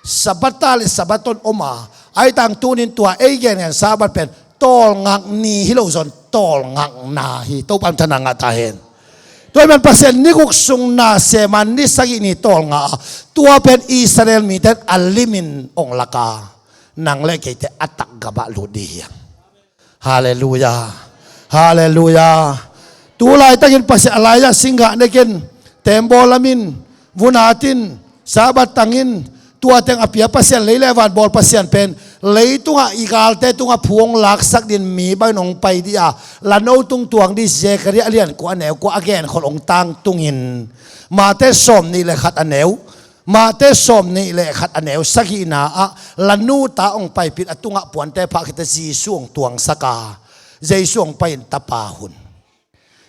Sabbath ta le Sabbath tawh om a, ahi tang tunin tua ei gengen Sabbath pen tawlngak ni hi lo zong tawlngakna hi. Topa in thupha ngah ta hen. Tua ahih man Pasian ni guk sung na sem a, ni sagih ni tawlngak a, tua pen Israel mite in a limin hong lak a, nang le keite a tak gam ah lut ding hi hang. Halleluiah. Halleluiah. Tu laitakin Pasian, a laia singgah nekin, tembaw lamin, vun atin, Sabbath tangin, tua teng a pia Pasian, lei le van bawl Pasian pen, leitungah i galte tungah phu hong laksak dingin mi bangin hong pai dih a, lano tung tuang dih, Zechariah a lian kua, a neu kua a genkholh hong tangtungin, Mate sawmnih le khat a neu, Mate sawmnih le khat a neu sagihna ah, lanu ta hong paipih a, tungah puante phah khit a, Jesu hong tuangsak a, Jesu hong pai-in tapa hun.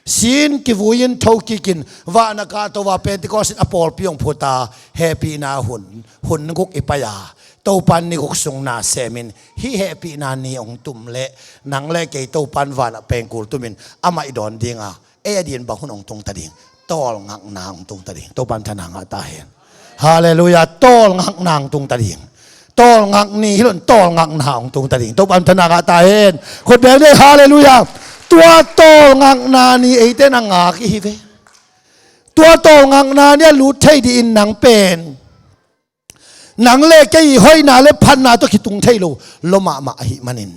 Si-in kivui-in tho kikin, vahna kahto a Pentecost in a pawlpi hong phut a, hehpihna hun, hun guk i pai a, Topa in ni guk sung na semin, hih hehpihna ni hong tum leh, nang le kei Topa in vanah pengkul tumin, amah i dawn ding a, ei adingin bang hun hong tung ta ding? Tawlngakna hong tung ta ding. Topa in thupha ngah ta hen. Halleluiah. Tawlngakna hong tung ta ding. Tawlngak ni hi lo in tawlngakna hong tung ta ding. Topa in thupha ngah ta hen. Khut beng ni, halleluiah. Tua tawlngakna ni eite in a ngak i hi ve. Tua tawlngakna ni a lut thei dingin nang pen, nang le kei i hoihna le phatna tawh kitung thei lo, lua mahmah ahih manin,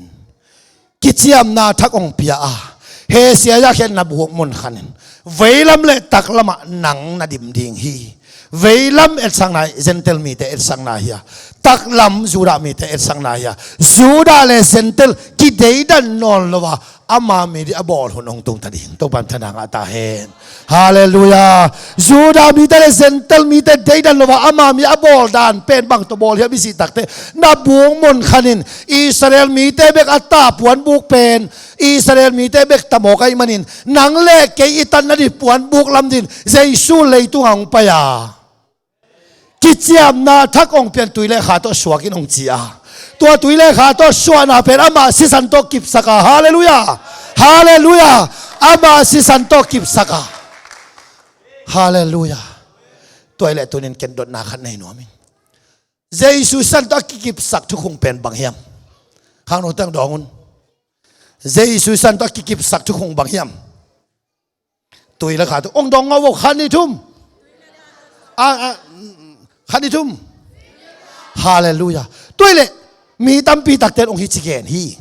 kiciamna thak hong pia a, hesia a khiatna buk mun khanin, veilam le taklamah nang na dim ding hi. Veilam etsakna, Gentile mite etsakna hi a, taklam Judah mite etsakna hi a, Judah le Gentile kideidan nawn lo a, ama mi ding a bawl hun hong tung ta ding. Topan thana ngah ta hen. Halleluiah. Judah mite le Gentile mite deidan lo a, ama mi a bawl dan pen bang tawh bawl hiam i cih takte, na buk mun khanin Israel mite bek a ta puanbuk pen Israel mite bek ta mawk ahih manin, nang le kei i tan nading puanbuk lam dingin Jesu leitungah hong pai a, kiciamna thak hong pian tui le kha tawh suak in hong ci a, tua tui le kha tawh suahna pen amah sisan tawh kipsak a. Halleluiah. Halleluiah. Amah sisan tawh kipsak a. Halleluiah. Tua hi leh tunin ken dotna khat nei nuam ing. Jesu sisan tawh a kikipsak thukhun pen bang hiam? Khangno teng dawng un. Jesu sisan tawh a kikipsak thukhun bang hiam? Tui le kha tawh. Hong dawng ngau vo, khat, nih, thum. A, a, khat, nih, thum. Halleluiah. Tua hi leh mi tampi takte in hong hi ci gen hi.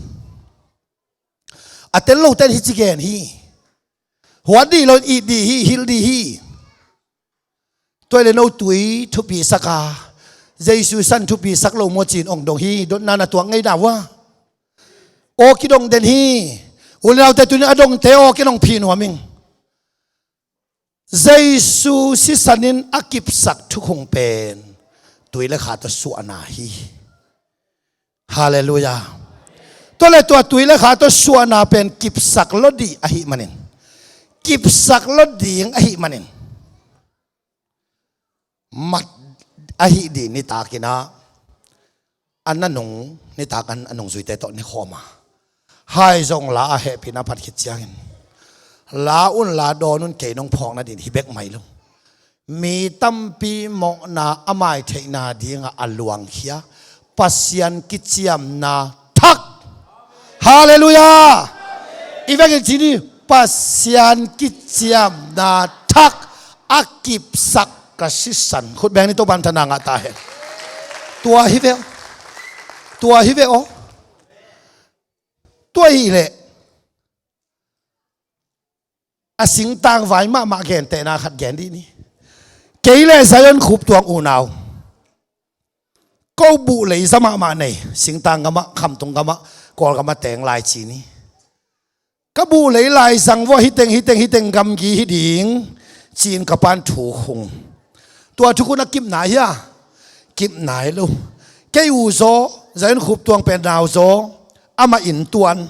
A tel lote in hi ci gen hi. Huat dih lo in it dih hi, hilh dih hi. Tua hi leh no tui thupisak a, Jesu sisan thupisak lo maw ci-in hong dong hi. Dotna na tuak ngei na uh a, aw kidong den hi. U le naute, tunin a dongte aw ken hong phih nuam ing. Jesu sisan in a kipsak thukhun pen tui le kha tawh suahna hi. Halleluiah. Tua le tua tui le kha tawh suahna pen kipsak lo ding ahih manin, kipsak lo ding ahih manin, mat ahih ding nitakin ah, a nanung, nitakin a nungzuite tawh nikhawm a, hai zong la a, hehpihna phat khit ciangin, la un la dawn un, kei nong phawk nading hi bek mai lo. Mi tampi mawhna a mai theihna dingah a luangkhia Pasian kiciamna thak. Halleluiah. I vekin ci ni, Pasian kiciamna thak a kipsak ka sisan. Khut beng ni, Topan thana ngah ta hen. Tua hi ve aw. Tua hi ve aw. Tua hi leh a singtang vai mahmah gentehna khat gen dih ni. Kei le Zion Khuptuang unau, ko buh lei za mahmah nei, singtang gamah, khamtung gamah, Kawlgamah teng lai ci ni. Ka buh lei lai zang vua, hiteng hiteng hiteng gamgi hi ding ci-in ka pa'n thukhun. Tua thukhun a kipna hia? Kipna hi lo. Kei u zaw, Zion Khuptuang pen nau zaw, amah inntuan.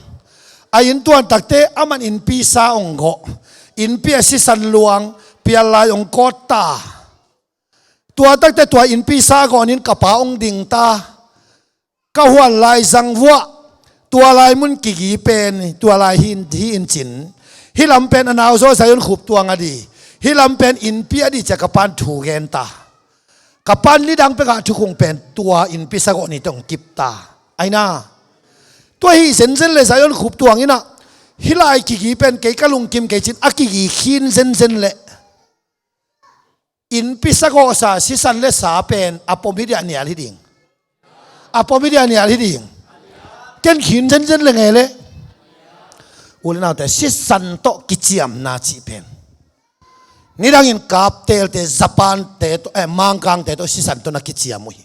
A inntuan takte amah in innpi sa hong gawh. Innpi a sisan luang, pial lai hong kawt ta. Tua takte tua innpi sa gawh nin ka pa hong ding ta. Ka huan lai zang vuah, tua lai mun kigi pen tua lai hi in, hi in cin. Hih lam pen a nau zaw Zion Khuptuang a ding, hih lam pen innpi a ding ci-a ka pa'n thu gen ta. Ka pa'n nidang pekah thukhun pen tua innpi sa gawh nite hong kip ta. Aina, tua hi zenzen leh Zion Khuptuang in ah, hih lai kigi pen kei ka lungkim kei cin, a kigi khin zenzen leh innpi sa gawhsa sisan le sa pen a pom hi ding a nial hi ding? A pom hi ding a nial hi ding? Ken khin zenzen leh ngei leh. U le naute, sisan tawh kiciamna cih pen nidangin kaptelte, Japan-te tawh, eh, Mangkangte tawh sisan tawh na kiciam uh hi.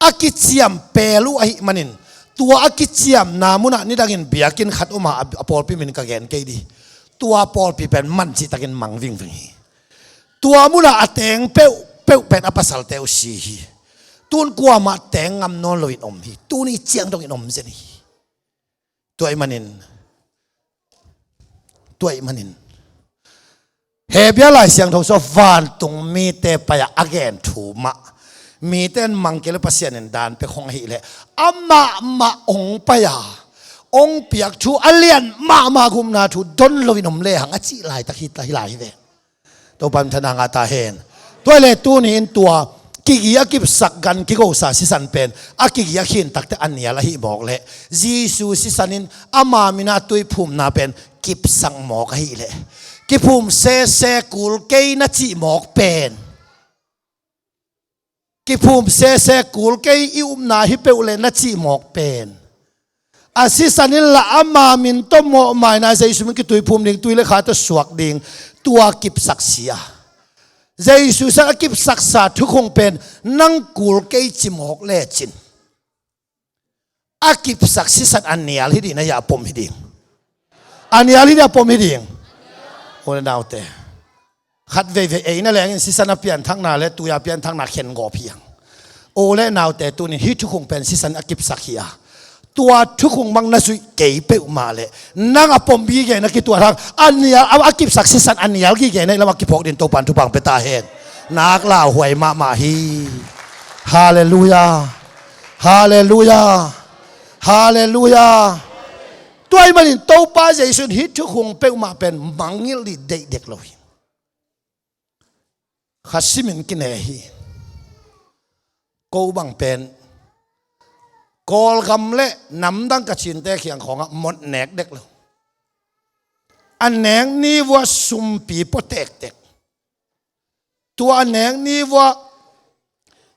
A kiciam pel uh ahih manin, tua a kiciamna munah nidangin biakinn khat om a, a pawlpi min ka gen kei ding. Tua pawlpi pen man cihtakin mang vingving hi. Tua munah a teng peuhpeuh pen a pasalte uh si hi. Tun kuamah teng ngam nawn loin om hi. Tuni ciang dongin om zen hi. Tua ahih manin, tua ahih manin, Hebru Lai Siangtho sung vantung mite pai-a a gen thu mah, mite in mang kei leh Pasian in dan pia khong ahih leh, amah mah hong pai-a hong piak thu, a lian mahmah gupna thu don loin om lehang a cih laitak hi ta, hi lai hi ve. Topan thana ngah ta hen. Tua hi leh tuni in tua kigi a kipsak gan kigosa sisan pen a kigi a khin takte a nial ahih mawk leh, Jesu sisan in ama min a tuiphumna pen kipsak mawk ahih leh, kiphum sese kul kei na cih mawk pen, kiphum sese kul kei i upna hi peuh leh na cih mawk pen, a sisan in lah ama min tawh mawhmaina, Jesu min kituiphum ding, tui le kha tawh suak ding, tua kipsak si a. Jesu sisan a kipsaksa thukhong pen nang kul kei ci mawk lecin, a kipsak sisan a nial hi ding, na hia a pom hi ding? A nial hi ding, a pom hi ding? U le naute, khat veivei ei na lengin sisan a pianthakna le tui a pianthakna khen gawp hi hang. U le naute, tunin hih thukhong pen sisan a kipsak hi a, tua thukhong bang na zuih kei peuhmah leh nang a pom gige na kituat hang. A nial, a, a kipsak sisan a nial gige na hih lamah kiphawk dingin Topan thupha hong pia ta hen. Nak lauhuai mahmah hi. Halleluiah. Halleluiah. Halleluiah. Tua ahih manin Topa Jesu in hih thukhong peuhmah pen mangngilh ding deih dek lo hi. Kha simin kine hi. Ko bang pen Kawlgam le namdang ka cinte khiang khawngah mot nek dek lo. A nek ni vua sumpi pua tektek. Tua a nek ni vua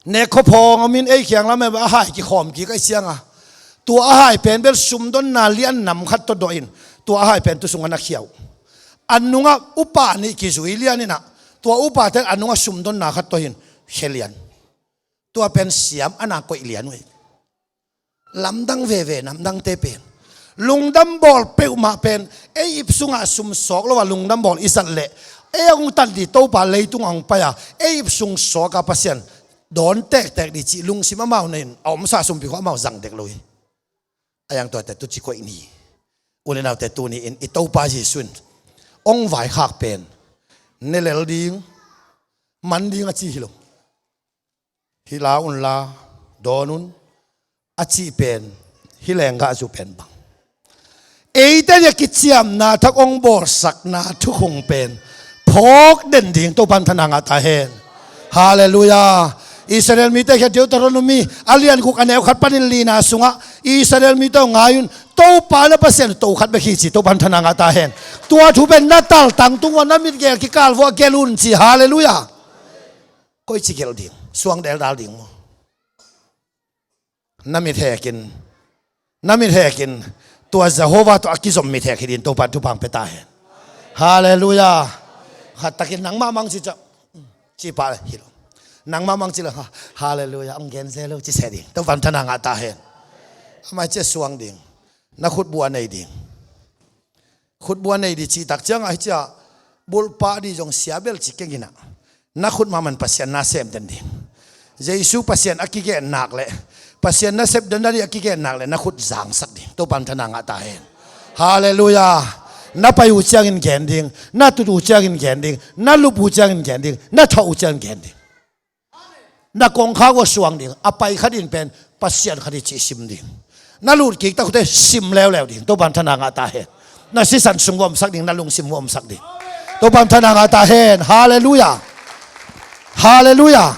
nek khuaphawng a min ei khiang lam a hai kikhawm kik a hi cianga, tua a hai pen bel sumdonna lian nam khat tawh dawh in, tua a hai pen tu sungah na khia uh. A nungah upa nih kizui lian inah, tua upa ten a nungah sumdonna khat tawh hin khia lian. Tua pen siam a na koih lian uh hi. Lamdang veve namdangte pen lungdam bawl peuhmah pen, ei ip sungah sum sawk lo a lungdam bawl i zat leh, ei a hong tan ding Topa leitung a hong pai a, ei ip sung sawk a Pasian dawn tektek ding cih lungsim amau nei in, a omsa sumpi khawng amau zang dek lo hi. A yang tuate tu ci koih ni. U le naute, tuni in i Topa Jesu in hong vaikhak pen ne lel ding, man ding a ci hi lo. Hi la unla, dawn un a cih pen, hih lenggahzu pen bang, eite nih a kiciamna thak hong bawlsakna thukhong pen phawk den ding Topan thana ngah ta hen. Halleluiah. Israel mite khia Deuteronomi a lian guk a neu khat panin lina sungah Israel mite aw, ngai un, Topa na Pasian to khat bek hi ci, Topan thana ngah ta hen. Tua thu pen na taltang tung uh a, na mitgel kikal vua gelh un ci. Halleluiah. Koici gelh ding? Suang deldal ding maw? Na mit hekin, na mit hekin tua Jehovah tawh a kizom mit hek hi ding Topan thupha hong pia ta hen. Halleluiah. Khat takin nangmah mang ci ciah, ci pah hi lo. Nangmah mang ci lo, ha, halleluiah, hong gen se lo ci se ding. Topan thana ngah ta hen. Amah ciah suang ding. Na khutbua nei ding. Khutbua nei ding cih tak ciangah hi ciah, bulh pah ding zong sia bel ci keng inah, na khut mahmah in Pasian na sem den ding. Jesu Pasian a kigen nak leh, Pasian na sep den ding a kigen nak leh na khut zangsak ding. Topan thana ngah ta hen. Halleluiah. Na pai uh ciangin gen ding, na tut uh ciangin gen ding, na lup uh ciangin gen ding, na thawh uh ciangin gen ding. Na kongkhak uh a suang ding, a pai khat in pen Pasian khat hi cih sim ding. Na lut kik tak uh teh sim leuleu ding. Topan thana ngah ta hen. Na sisan sung vua omsak ding, na lungsim vua omsak ding. Topan thana ngah ta hen. Halleluiah. Halleluiah.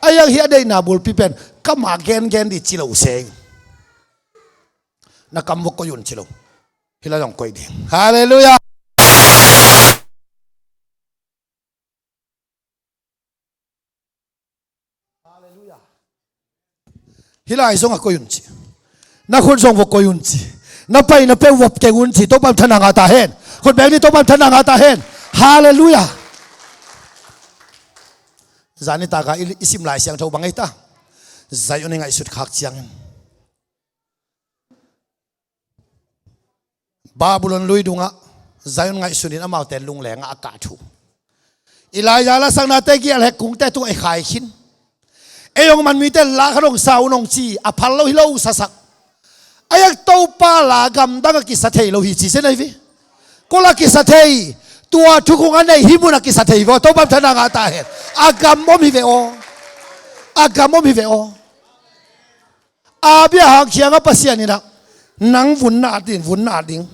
A yang hi a deihna bulpi pen, ka mah gengen ding ci lo uh seng. Na kam vua koih un ci lo. Hi lai zong koih ding. Halleluiah. Halleluiah. Hi lai zong a koih un ci. Na khut zong vua koih un ci. Na pai na peuh vua keng un ci. Topan thana ngah ta hen. Khut beng ni, Topan thana ngah ta hen. Halleluiah. Zani taka i, i sim Lai Siangtho bang ei ta. Zion i ngaihsut khak ciangin Babylon lui dungah Zion ngaihsunin amaute lunglengah a kah thu. Elijah lasaknate gial hek kungte tungah i khai khin. Ei hong man mite la khat hong sa un hong ci, a phal lo hi lo sasak. A yak Topa la gamdang a kisa thei lo hi ci se nai ve. Kol a kisa thei, tua thukhong a nei hih mun a kisa thei ve aw, Topan thana ngah ta hen. A gam om hi ve aw. A gam om hi ve aw. Abraham kiangah Pasian inah, nang vun na at ding, vun na at ding.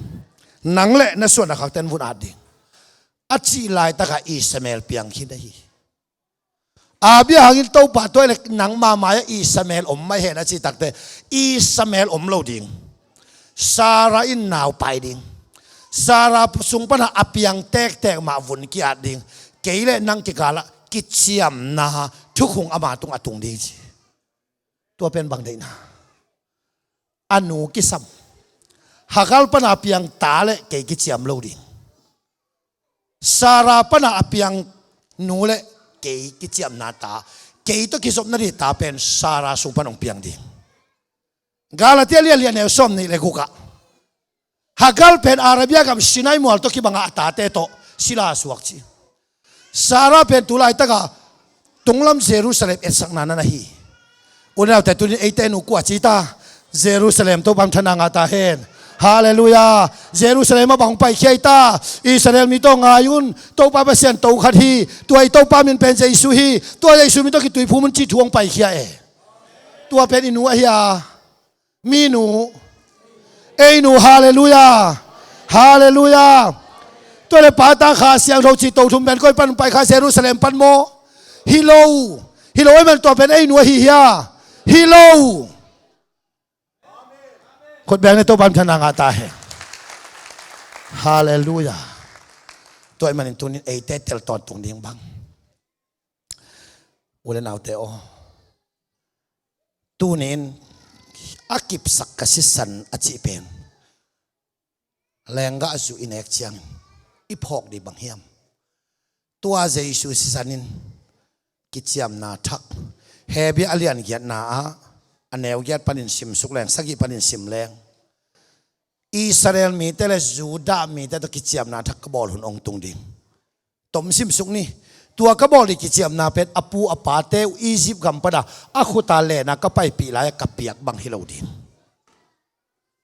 Nang le na suan a khakten vun at ding, a cih laitakah Ishmael piang khin ahi. Abraham in Topa tua le nangma mai-ah Ishmael om mai hen a cih takteh, Ishmael om lo ding. Sarah in nau pai ding. Sarah sung pana a piang tektek mah vun ki-at ding. Kei le nang kikalah kiciamna thukhong ama tungah tung ding ci. Tua pen bang deihna? A nu kisam. Hagar pana a piang ta le kei kiciam lo ding. Sarah pana a piang nu le kei kiciamna ta, kei tawh kizopna ding ta pen Sarah sung pan hong piang ding. Galatia lian li a neu sawm nih le guk ah Hagar pen Arabia gam Sinai mual tawh kibang a, a tate tawh sila suak ci. Sarah pen tu laitak a tunglam Jerusalem etsakna na na hi. U le naute, tuni-in eite nu kua ci ta? Jerusalem. Topa min thang ngah ta hen. Halleluiah. Jerusalem ah bang paikhia i ta? Israel mi tawh ngai un. Topa Pasian to khat hi. Tua i Topa min pen Jesu hi. Tua Jesu min tawh kituiphum un cih thu hong paikhia e. Tua pen i nu ahi a, mi nu, ei nu. Halleluiah. Halleluiah. Tua le Pa, Ta, Kha Siangtho cih to thum pen koi pan pai kha? Jerusalem pan maw? Hi lo. Hi lo ahih man tua pen ei nu ahi hia? Hi lo. Khut beng ni, Topa min thang ngah ta hen. Halleluiah. Tua ahih manin tuni-in eite tel tawntung ding bang, u le naute aw, tuni-in a kipsak ka sisan a cih pen lenggah zu i nek ciangin i phawk ding bang hiam? Tua Jesu sisan in kiciamna thak. Hebru a lian giatna ah a neu giat panin simsuk leng, sagih panin sim leng, Israel mite le Judah mite tawh kiciamna thak ka bawl hun hong tung ding. Tom simsuk ni. Tua ka bawl ding kiciamna pen a pu a pate uh Egypt gam pan a, a khut a len a ka paipih lai-a ka piak bang hi lo ding.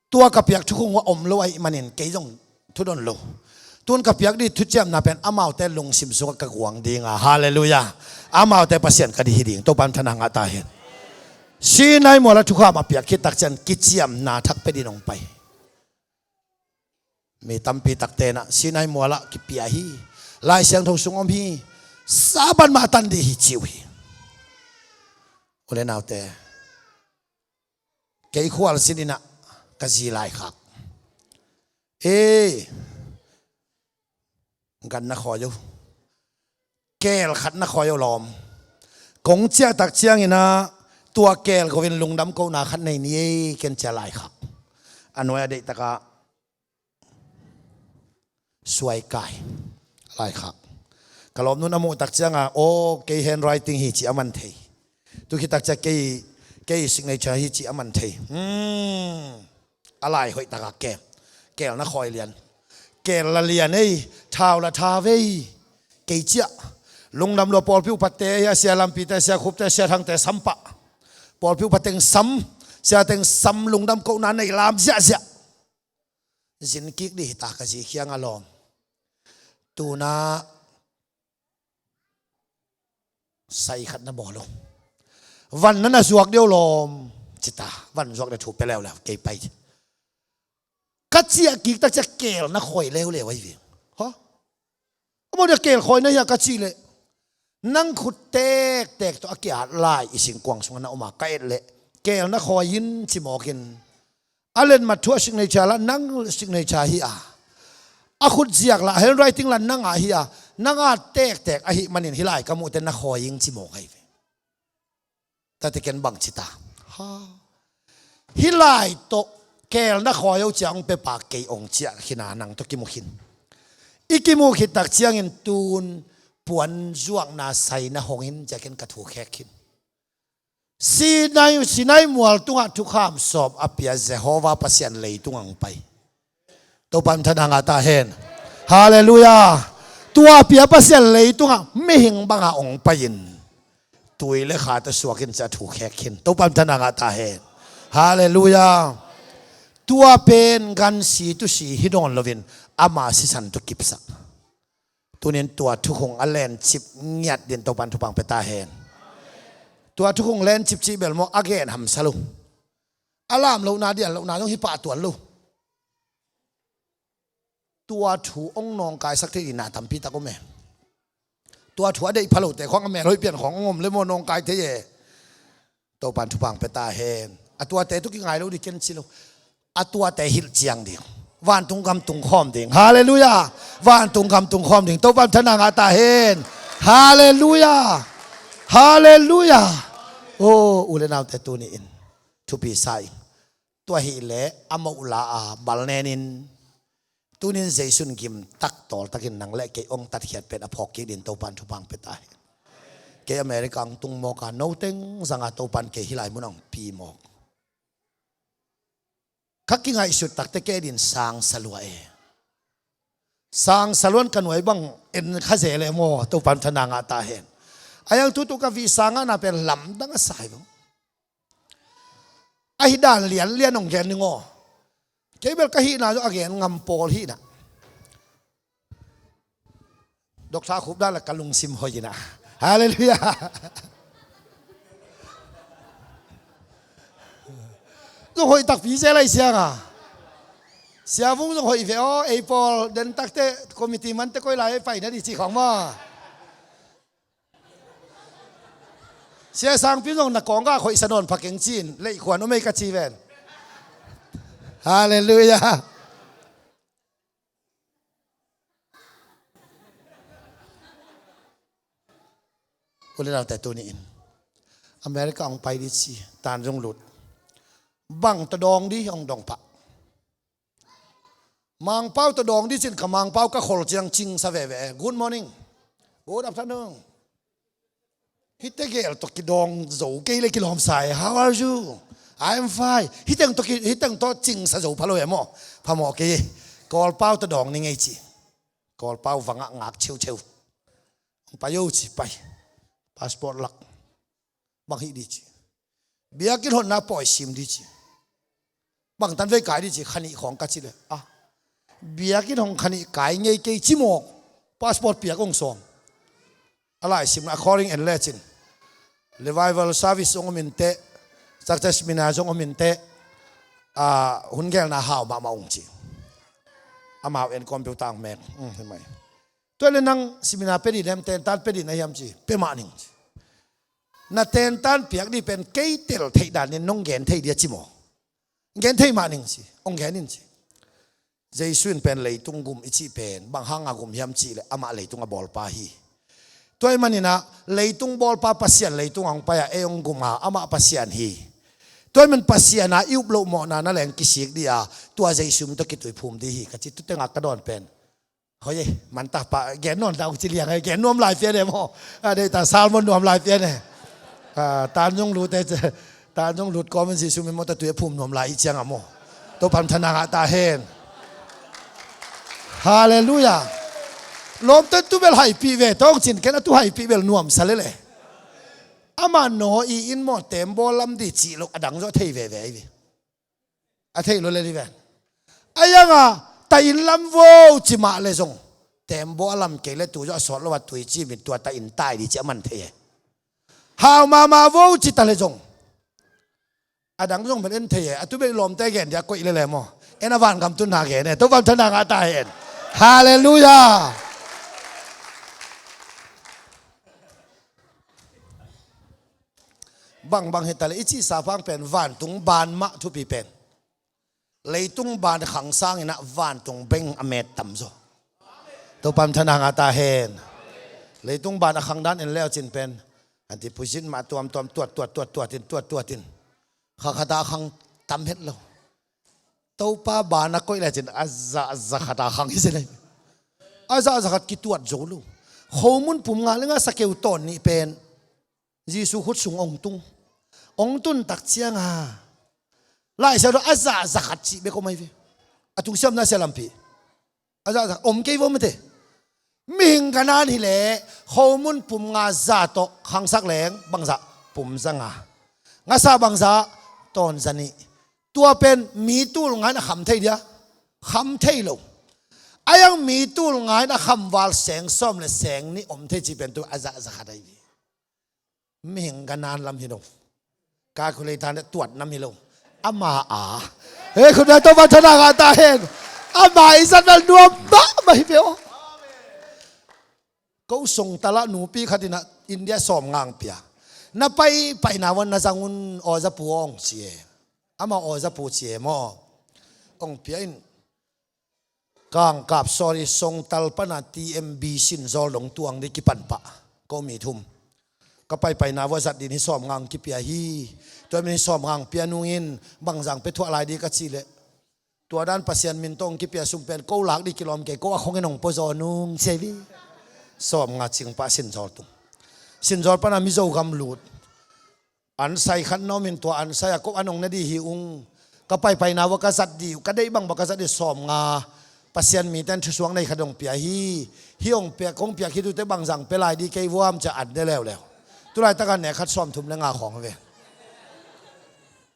Tua ka piak thukhun uh a om lo ahih manin kei zong thudon lo. Tun ka piak ding thuciamna pen amaute lungsim sungah ka guang ding a. Halleluiah. Amaute Pasian ka ding hi ding. Topa min thang ngah ta hen. Sinai mual ah thukham a piak khit tak ciang kiciamna thak pia ding hong pai. Mi tampi takte in ah Sinai mual ah kipia hi, Lai Siangtho sung om hi, Sabbath mah tan ding hi ci uh hi. U le naute, kei khualzin in ah ka zi laikhak, e, gan na khawi uh, keel khat na khawi uh lawm. Kong ciah tak ciangin ah tua keel go-in lungdam kohna khat nei ni ei, ken ci a laikhak. A nuai a deihtak ah suai kai laikhak. Ka lawmnu'n a muh tak ciang a, aw, kei handwriting hi cih a man thei. Tu khit tak ciang kei, kei signature hi cih a man thei. Hmm. A lai hoih tak a keel, keel na khawi lian. Keel la lian ei, thau la thau ei. Kei ciah, lungdam lua, pawlpi upate, a sia Lampite, a sia Khupte, a sia Thangte sam pah. Pawlpi upa teng sam, sia teng sam, lungdam kohna nei lam ziahziah. Zin kik ding hi ta, ka zi kiang ah lawm. Tu-in ah sai khat na bawl uh. Van na na zuak ding uh lawm ci ta, van zuak ding thu pia leuleu, kei pai. Ka ciah kik tak ciang keel na khawi leuleu ahi ve. Ha? A bang dia keel khawi na hia ka cih leh, nang khut tektek tawh a ki-at lai i singkuang sungah na om a, ka et leh keel na khawi in ci mawk in. A letmat thu a signature lah nang signature hi a, a khut ziak lah handwriting lah nang a hi a, nang a tektek ahih manin hih lai ka muhte na khawi ing ci mawk ahi ve. Tate ken bang ci ta? Ha. Hih lai tawh keel na khawi uh ciang hong pia pa kei hong ciah khin a, nang tawh kimu khin. I kimu khit tak ciangin tu-in puan zuakna sai na hong in ci a, ken ka thu khek khin. Sinai, Sinai mual tungah thukham sawm a pia Jehovah Pasian leitung ah hong pai. Topa min thang ngah ta hen. Halleluiah. Tua pia Pasian leitungah mihing banga hong pai-in tui le kha tawh suak in ci a thu khek khin. Topa min thang ngah ta hen. Halleluiah. Tua pen gan si tu si hi dawn loin ama sisan tawh kipsak. Tuni-in tua thukhun a lencip ngiat dingin Topa in thupha pia ta hen. Tua thukhun lencip cih bel maw, a gen hamsa lo. A lam lohna, dial lohna zong hi pah tuan lo. Tua thu hong nawngkaisak thei ding na tampi tak om e. Tua thu a deih pha lote khawng, a mel hoih pian khawng hong om le maw, nawngkai thei e. Topa in thupha pia ta hen. A tuate tawh kingai lo ding ken ci lo. A tuate hilh ciang ding. Vantung gam tung khawm ding. Halleluiah. Vantung gam tung khawm ding. Topa in thang ngah ta hen. Halleluiah. Halleluiah. O, u le naute, tuni-in thupi sa ing. Tua hileh a moh la a bal nen in, Tunin Jesu in gimtak tawltakin nang le kei hong tatkhiat pen a phawk kik dingin Topan thupha hong pia ta hen. Kei America hong tung mawk a, no teng zanga Topan kei hih lai mun hong pi mawk. Ka kingaihsut takte kei dingin sang salua e. Sang saluan ka nuai bang en kha zel e maw, Topan thupha ngah ta hen. A yang tutu ka visa ngahna pen lamdang a sai bang. Ahi dan lianlian hong gen ning aw. Kei bel ka hihna zong a gen ngam pawl hihna. Doctor Khup dan la ka lungsim hoih ina. Halleluiah. Zong hoih takpi zel lai siang a. Sia Vung zong hoih ve aw, ei pawl den takte committee mante koi lai pai na di ci khong maw. Sia Sangpi zong na kawng ka khoih sa nawn pha keng cin, leih khuan om ei ka ci ven. Halleluiah. U le naute tuni in America hong pai di ci, tan zong lut. Bang tawh dawng di hong dawng pah. Mangpau tawh dawng di cin ka Mangpau ka khol ciang cingsa veve. Good morning. Good afternoon. Hihte gel tawh kidawng zo kei le kilawmsa e. How are you? I am fine. Hih teng tawh ki, hih teng tawh cingsa zo pha lo e maw. Phamawh kei. Kawlpau tawh dawng ni ngei ci. Kawlpau vangah ngak cheucheu. Hong pai o ci pai. Passport lak. Bang hih di ci. Biakinn honna pawi sim di ci. Bang tan vei kai di ci, kha nih khawng ka ci le. Ah. Biakinn hong kha nih kai ngei kei ci mawk. Passport piak hong sawm. A lai simna a calling en lecin. Revival service hong om inteh. Success mina zong om inteh. Ah, hun gelna hau mahmah hong ci. Amau en computer hong mek. Hmm, hi mai. Tua le nang simina pe di nem tentan pe di na hiam ci. Pe mah ning ci. Na tentan piak di pen kei tel theih danin nong gen thei dia ci maw. Gen thei mah ning ci, hong gen in ci. Jesu in pen leitung gum i cih pen bang hanga gum hiam cih le amah leitung a bawlpa hi. Tua ahih maninah leitung bawlpa Pasian leitung a hong pai a ei hong gum a amah Pasian hi. Tua ahih man Pasian a i up loh mawhna na leng kisik di a tua Jesu min tawh kituiphum di hi ka ci tu tengah ka dawn pen. Hoi e, mantah pah, gen nuam ta ung ci liang e, gen nuam lai pian e maw. A deih ta, sermon nuam lai pian e. A, tan zong lut e, tan zong lut kawm in Jesu min mawh ta tui a phum nuam lai i ciang a maw. Topan thupha ngah ta hen. Halleluiah. Lawmte tu bel haipih ve, tawng cin ken a tu haipih bel nuamsa lel e. Amah naw i in maw, tembaw lam di cih loh a dang zawh thei veve i ve. A theih lo le li ven. A yanga ta in lam vo ci mah le zong tembaw a lam kei le tu zawh a sawt lo a tui ci min tua ta in tai di ci a man thei e. Hau mama vo ci ta le zong a dang zong bel en thei e. A tu bel lawmte gen dia koih le le maw. En a vangam tun na gen e. Topan thupha ngah ta hen. Halleluiah. Bangbang hi ta le i cihsa pang pen vantung ban mah thupi pen. Leitung ban khang sangin ah vantung beng a met tam zaw. Topan thupha ngah ta hen. Leitung ban a khang dan en leu cin pen. Anti puisin mah tuamtuam tuat tuat tuat tuat in tuat tuat in. Kha khata a khang tam het lo. Topa ban a koih lecin a zah zakhat a khang hi zen ahi. A zah zakhat kituat zo lo. Khomun pum nga le nga sakeu tawn nih pen Jesu khut sung ong tung. Ong tun tak cianga Laisiangtho a zah zakhat cih bek om ahi ve. A tung siamna sia lampi. A zah zakhat om kei vo mate. Mihing Kanaan hileh khomun pum nga za tawh khangsak leng bangzah pum za nga. Ngasa bangzah tawn za nih. Tua pen mi tul ngain a kham thei dia? Kham thei lo. A yang mi tul ngain a khamval seng sawm le seng nih om thei ci pen tu a zah zakhat ahi. Mihing Kanaan lam hi lo. Calculator ne tuat nam hi lo. Ama a. Hei khut bek Topan thupha ngah ta hen. Ama i zat bel nuam mahmah hi peuh. Ko sung talah nupi khat in ah India sawm ngang pia. Na pai paina wan na zang un aw za pu aw ong ci e. Ama aw za pu ci e maw. Ong pia in. Kangkap sorry songtal pana T M B sin zawl dong tuang di kipan pah. Ko mi thum. Ka pai paina vua zat din hi sawm ngang kipia hi. Tua min hi sawm ngang pia nungin bangzang pe thuah lai di ka ci leh. Tua dan Pasian min tawh hong kipia sum pen ko lak dih kilawm kei, ko a khongin hong puazaw nung ci hi. Sawmnga cing pah Sinzawl tung. Sinzawl pana Mizo gam lut. Ansai khat na om in tua ansai a ko an hong ne dih hi ung. Ka paipaina va ka zat dih uh, ka deih bang va ka zat dih, sawmnga. Pasian mite in thusuak nei khat hong pia hi. Hih hong piak, kong piak hi tute bang zang pia lai dih kei vuam ci-a an ne leuleu. Tulaitak a nek khat sawmthum le nga khawng ve.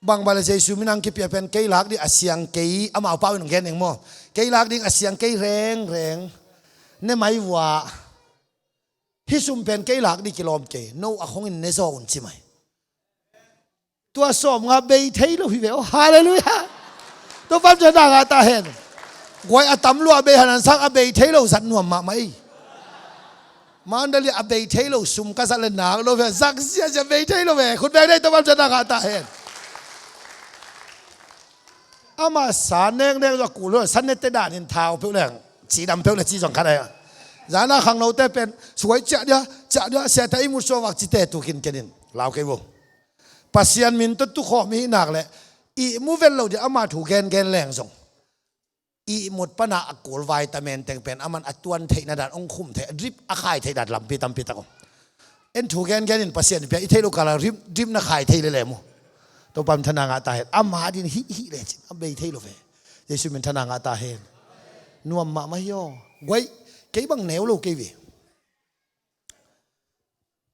Bang bang le Jesu min hong kipia pen kei lak dih a siang kei, amau pau in hong gen ning maw. Kei lak ding a siang kei rengreng. Ne mai vua. Hih sum pen kei lak dih kilawm kei, no a khongin ne zaw un ci mai. Tua sawmnga bei thei lo hi ve aw. Halleluiah. Topa'n thupha ngah ta hen. Guai a tam lua bei hanan sang a bei thei lo zat nuam mahmah ei. Mandali a bei thei lo sum ka zat le nak lo ve, zak ziahziah, bei thei lo ve. Khut beng dei, Topa'n thupha ngah ta hen. Ama sa neknek zong a kul lo, sa nete danin thau peuh leng cidam peuh le ci zong khat ai. Zana khangnote pen suai ciah dia, ciah dia, siate i mut suavak cite tukin kenin lau kei vo. Pasian min tawh tukhawm i hih nak le ihmu vet lo dia ama thu gengen leng zong ihmut pana a kul vitamin teng pen aman a tuan theihna dan hong khum thei, a drip a khai theih dan lampi tampi tak om. En thu gengen in Pasian pia i theih lo kala drip, drip na khai thei lele mu. Topa'n thupha ngah ta hen. Ama din hih hih lecin a bei thei lo ve. Jesu min thupha ngah ta hen. Nuam mahmah hi aw. Guai, kei bang neu lo kei ve.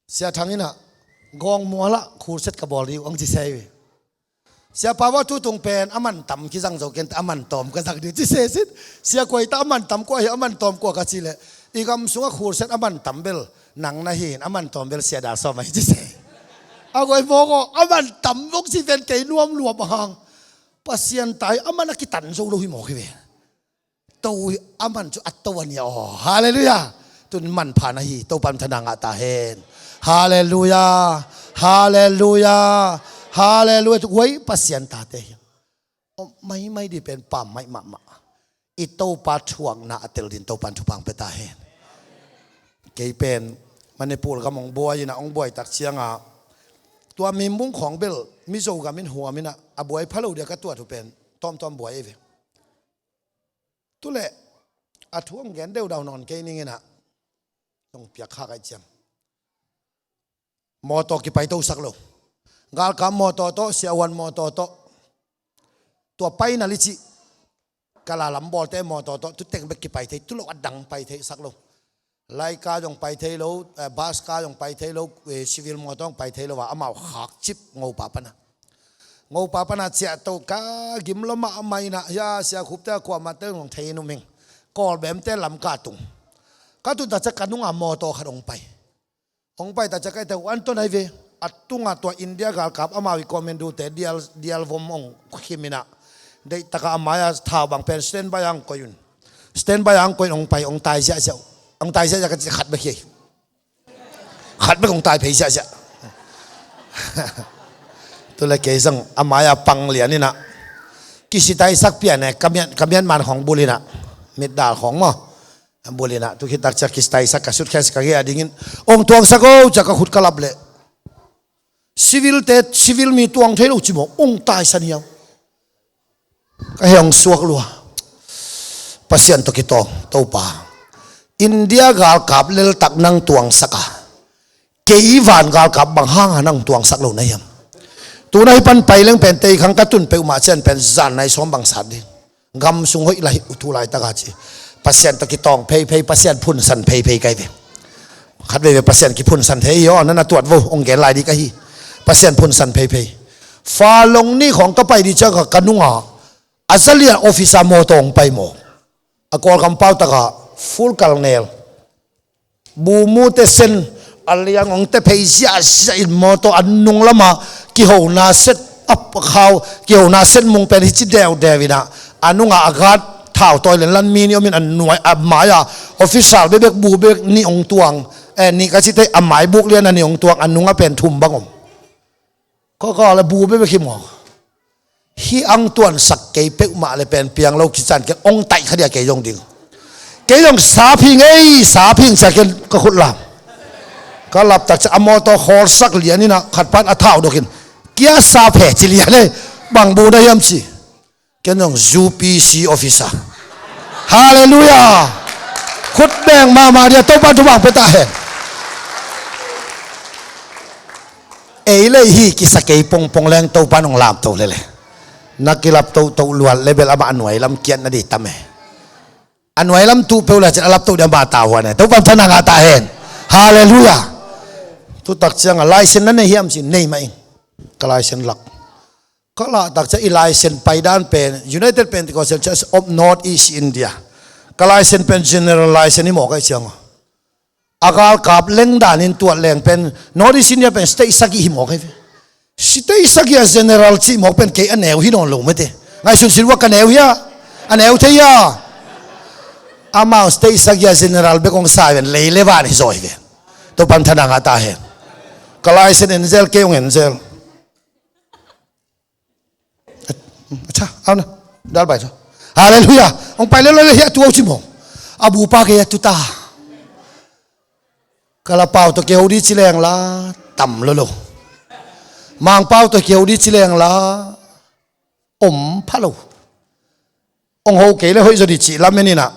Sia Thang inah gawng mualah khurset ka bawl dih uh ang ci sei ve. Sia Pau a tutung pen a man tam kizang zo ken, a man tawm ka zang dih ci sei sin. Sia Kuai ta a man tam kua hi, a man tawm kua ka ci leh, i gam sungah khurset a man tam bel nang na hi in, a man tawm bel Sia Dal Sawm ahi ci sei. A guai mawk aw, a man tam vok ci pen kei nuam luam a hang. Pasian ta hi, a man a kitan zo lo hi mawk hi ve. To hi a man cu a to a nia aw. Halleluiah. Tun manpha na hi, Topa'n thupha ngah ta hen. Halleluiah. Halleluiah. Halleluiah. Tu guai Pasian tate hi. Om maimai dih pen pam maih mahmah. I Topa thuakna a tel din Topa'n thupha hong pia ta hen. Kei pen Manipur gam hong buai inah, hong buai tak cianga tua Mimbung khawng bel Mizo gam in huam inah a buai pha lo dia ka tuat uh pen tawmtawm buai ei ve. Tuleh a thu hong gen deudau nawn kei ning inah, hong piak khak aih ciang mawtaw kipai to sak lo. Galkap mawtaw tawh, siahuan mawtaw tawh, tua paina licih kala lam bawlte mawtaw tawh tutek bek kipai thei, tulo a dang pai thei sak lo. Laika zong pai thei lo, eh, bus ka zong pai thei lo, eh, civil mawtaw zong pai thei lo a, amau khakcip Ngopa pana. Ngopa pana ciahto ka gim lo mahmah inah, hia, Sia Khup te a kuamah te zong thei num ing. Kawlbemte lam ka tung. Ka tun ta ciah ka nunga mawtaw khat hong pai. Hong pai ta ciah ka ite uh an ton ahi ve. A tunga tua India galkap amau i commando te dial, dial vom hong khim inah, deihtaka a mai-a thau bang pen standby a hong koih un. Standby a hong koih in hong pai, hong tai ziahziah uh. Hong tai ziahziah ka ci khat bek hi. Khat bek hong tai phei ziahziah. Tule kei zong a mai-a pang lian inah, kisitaisak pian e, ka mian, ka mian man khawng bul inah, mitdal khawng maw. Bul inah, tu khit tak ciah kisitaisak ka suitcase ka gei a dingin, hong tuangsak o, ciah ka khut ka lap leh, civil te, civil mi tuang thei lo ci maw, hong taisan hiam. Ka heh hong suak lua. Pasian tawh kitawng, Topa, India galkap leltak nang tuangsak a, kei van galkap bang hanga nang tuangsak lo na hiam. Tuna hi pan pai leng pen tei khang ka tun peuhmah cian pen zan nai sawm bang sat ding. Gam sung hoih lai uh tu laitaka ci. Pasian tawh kitawng pheiphei, Pasian phunsan pheiphei kai ve. Khat veve Pasian kiphunsan thei hi aw, na na tuat vo, hong gen lai dih ka hi. Pasian phunsan pheiphei. Falong nih khawng ka pai dih ciang ka, ka nunga a zalian officer mawtaw hong pai maw. A Kawlgam pau taka full colonel, bumute sen, a liang hong te phei ziahziah in mawtaw a nung lama kihona set up khau, kihona set mung pen hici deudeu inah, a nunga a gat thau tawi lenlan mi nih om in a nuai a mai-a official bebek bu bebek nih hong tuang, eh, nih ka cite a mai buk lian a nih hong tuang, a nunga pen thum bang om. Kawkaw le bu bebek hi maw. Hih ang tuansak kei peuhmah le pen piang lo kican ken hong taih kha dia kei zong ding. Kei zong saphing ei, saphing cia ken ka khut lam. Ka laptak cia a mawtaw khawlsak lian inah khat pan a thau dokin, kia saphe ci lian ei, bang bu na hiam ci. Ken zong U P C officer. Halleluiah. Khut beng mahmah dia, Topan thupha pia ta hen. Ei lei hi kisa kei pongpong leng Topan hong lamto lele. Na kilap tohtoh luat le bel amah a nuai lam kiat na di tam e. A nuai lam tuh peuh le cin a lap toh dia mah tavuan e. Topan thana ngah ta hen. Halleluiah. Tutak ciang a license na nei hiam ci, nei mah ing. Ka license lak. Ka lah tak ciang i license paidan pen United Pentecostal Church of North East India. Ka license pen general license i mawk ahi ciang a, a galkap lengdan in tuat leng pen North East India pen state sagih hi mawk ahi ve. State sagih a general cih mawk pen kei a neu hi nawn lo mate. Ngaihsun sin ua ka neu hia? A neu thei hia? Amau state sagih a general bek hong sa hi ven, lei le van hi zaw hi ven. Topan thana ngah ta hen. Ka license en zel, kei hong en zel. Acha, au na. Dal bai tho. Halleluiah. Hong pai lelo le hiah tu au ci mawng. A bupa kei a tu ta. Ka la pau tawh kei ho di ci leng la tam lolo. Mangpau tawh kei ho di ci leng la om pha lo. Hong ho kei le hoih zaw di cih lamen inah,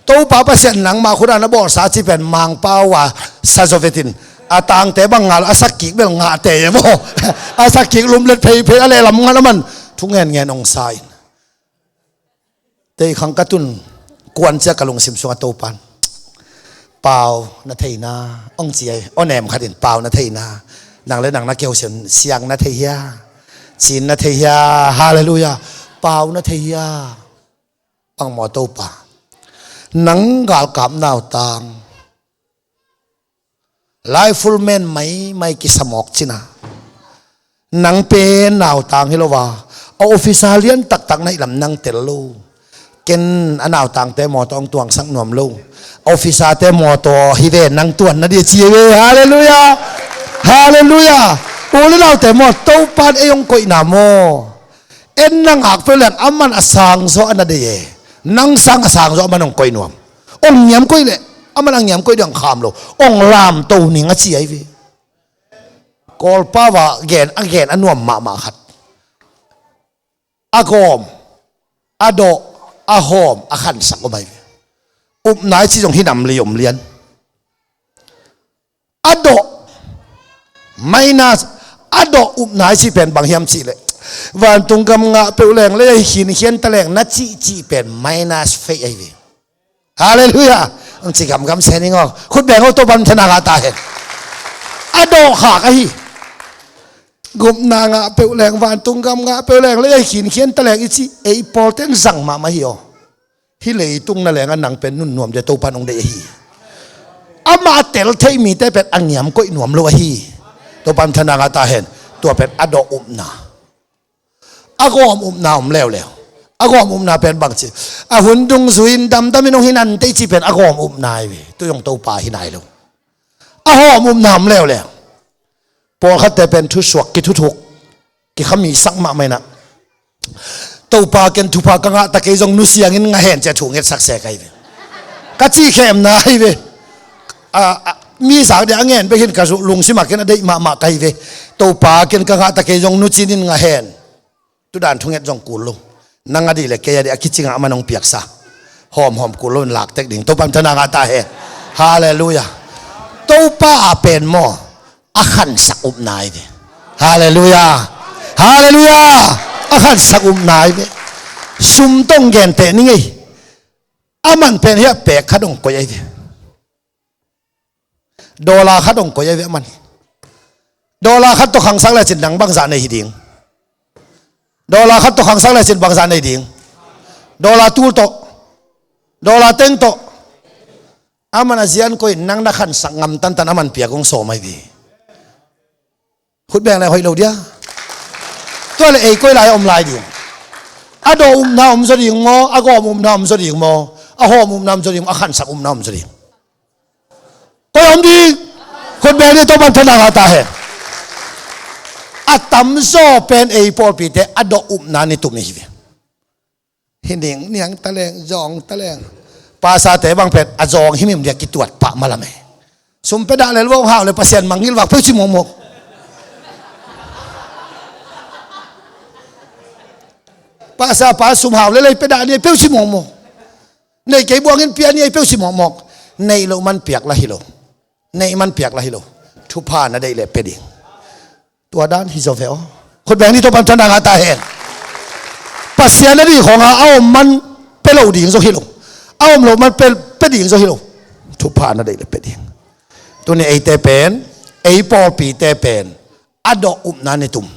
Topa Pasian nangmah khut ah na bawlsa cih pen Mangpau a sa zaw vetin, a tangte bang ngal a sak kik bel ngahte e maw. A sak kik lumlet pheiphei a lehlam ngal a man thu ngenngen hong sa in. Teikhang ka tun kuan ciah ka lungsim sungah Topan, pau na theina hong ci ahi, aw nem khatin pau na theina, nang le nang na keusen siang na thei hia? Cin na thei hia? Halleluiah. Pau na thei hia? Pang maw Topa, nang galkap nautang, laiful men maimai kisa mawk cina, nang pen nautang hi lo a, a officer lian taktak na i lam nang tel lo. Ken a nautangte mawtaw hong tuangsak nuam lo. Officerte mawtaw hi ve, nang tuan na dia ci hi ve. Halleluiah. Halleluiah. U le naute maw, Topan ei hong koihna maw, en na ngak peuh leng aman a sangzaw a na dei e. Nang sang a sangzaw aman hong koih nuam. Hong niam koih leh aman a niam koih ding kham lo. Hong lamto ning a ci ahi ve. Kawlpau a gen, a gen a nuam mahmah khat. A gawm, a dawh, a hawm, a khansak om ahi ve. Upna i ci zong hi nam lei om lian. A dawh, minus, a dawh upna i ci pen bang hiam cih leh, vantung gam ngah peuh leng lei ahi khinkhian ta leng na cihcih pen minus faith ahi ve. Halleluiah. Ang ci gamgam se ning aw. Khut beng aw, Topan thana ngah ta hen. A dawh khak ahi. Gupna ngah peuh leng, vantung gam ngah peuh leng, lei ahi khinkhian ta leng i ci, ei pawlten zang mahmah hi aw. Hih leitung na leng a nang pen nun nuam dia Topan hong deih ahi. Amah a tel theih mite pen a niam koih nuam lo ahi. Topan thana ngah ta hen. Tua pen a dawh upna. A gawm upna om leuleu. A gawm upna pen bang ci, a hun dungzui in damdam in hong hi nante i ci pen a gawm upna hi ve. Tu zong Topa hi nai lo. A hawm upna om leuleu. Pawlkhatte pen thusuak kithuthuk, kikhami sak mahmah inah, Topa ken thupha ka ngah ta kei zong nusiangin ngah hen ci a thu ngetsak se ka hi ve. Ka cih khemna hi ve. A, a, mi zak dia a ngen bek hin ka zu-, lungsim ah ken a deih mahmah ka hi ve. Topa ken ka ngah ta kei zong nucinin ngah hen. Tudan thunget zong kul lo. Nang a dih le kei a dih a kicingah a man hong piaksa. Hawmhawm kul lo in lak tek ding. Topan thana ngah ta hen. Halleluiah. Topa a pen maw, a khansak upna hi ve. Halleluiah. Halleluiah. A khansak upna hi ve. Sum tawh hong genteh ning ei. A man pen hiah pek khat hong koih ahi ve. Dollar khat hong koih ahi ve a man. Dollar khat tawh khangsak lecin nang bangzah nei hi ding? Dollar khat tawh khangsak lecin bangzah nei ding? Dollar tul tawh, dollar teng tawh. A man a zian koih in nang na khansak ngam tantan a man piak hong sawm ahi ve. Khut beng le hoih lo dia. Tua le ei koi lai a om lai ding? A dawh upna om zaw ding maw, a gawm upna om zaw ding maw, a hawm upna om zaw ding maw, a khansak upna om zaw ding? Koi om ding? Khut beng le Topan thana ngah ta hen. A tamzaw pen ei pawlpite a dawh upna ni tum hi ve. Hi ning niang ta leng, zawng ta leng. Pastorte bang pen a zawng himhim dia kituat pah malam e. Sum pia dah lel vawng hau le Pasian mangngilh vak peuh ci mawkmawk. Hahsa pa sum hau le lei pia dah ni ei peuh ci mawkmawk. Nei kei buangin pia ni ei peuh ci mawkmawk. Neih loh man piak lah hi lo. Neih man piak lah hi lo. Thupha na deih leh pia ding. Tua dan hi zaw ve aw. Khut beng ni, Topa'n thupha ngah ta hen. Pasian a dih khawng a, a om man pia lo ding zaw hi lo. A om loh man pia, pia ding zaw hi lo. Thupha na deih leh pia ding. Tuni eite pen, ei pawlpite pen a dawh upna ni tum.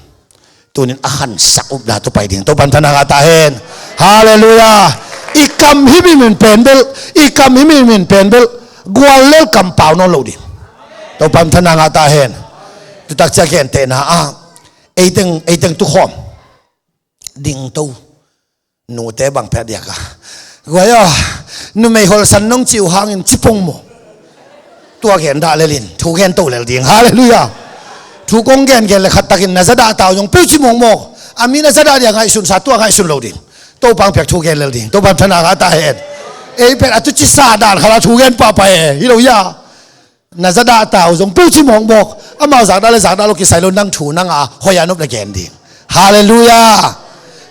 Tunin a khansak upna tawh pai ding. Topa'n thupha ngah ta hen. Halleluiah. I kam himhim in pen bel, i kam himhim in pen bel gual lel kampau nawn lo ding. Topa'n thupha ngah ta hen. Tutak ciang gentehna ah, eiteng, eiteng tukhawm dingto nute bang pia diak a, guai aw, numei holhsan nong cih uh hangin ci pong maw. Tua gen dah lel in, thu gen to lel ding. Halleluiah. Thu kong gen gen le khat takin na za dah ta uh zong peuh ci mawkmawk. A mi na za dah dia ngaihsunsa, tua ngaihsun lo ding. Topa'n piak thu gen lel ding. Topa'n thupha ngah ta hen. Ei pen a tu ci sa dan khat a thu gen pahpah e, hi lo ia. Na za dah ta uh zong peuh ci mawkmawk. Amau zak dah le zak dah lo kisai lo, nang thu nang a hoih a nop le gen ding. Halleluiah.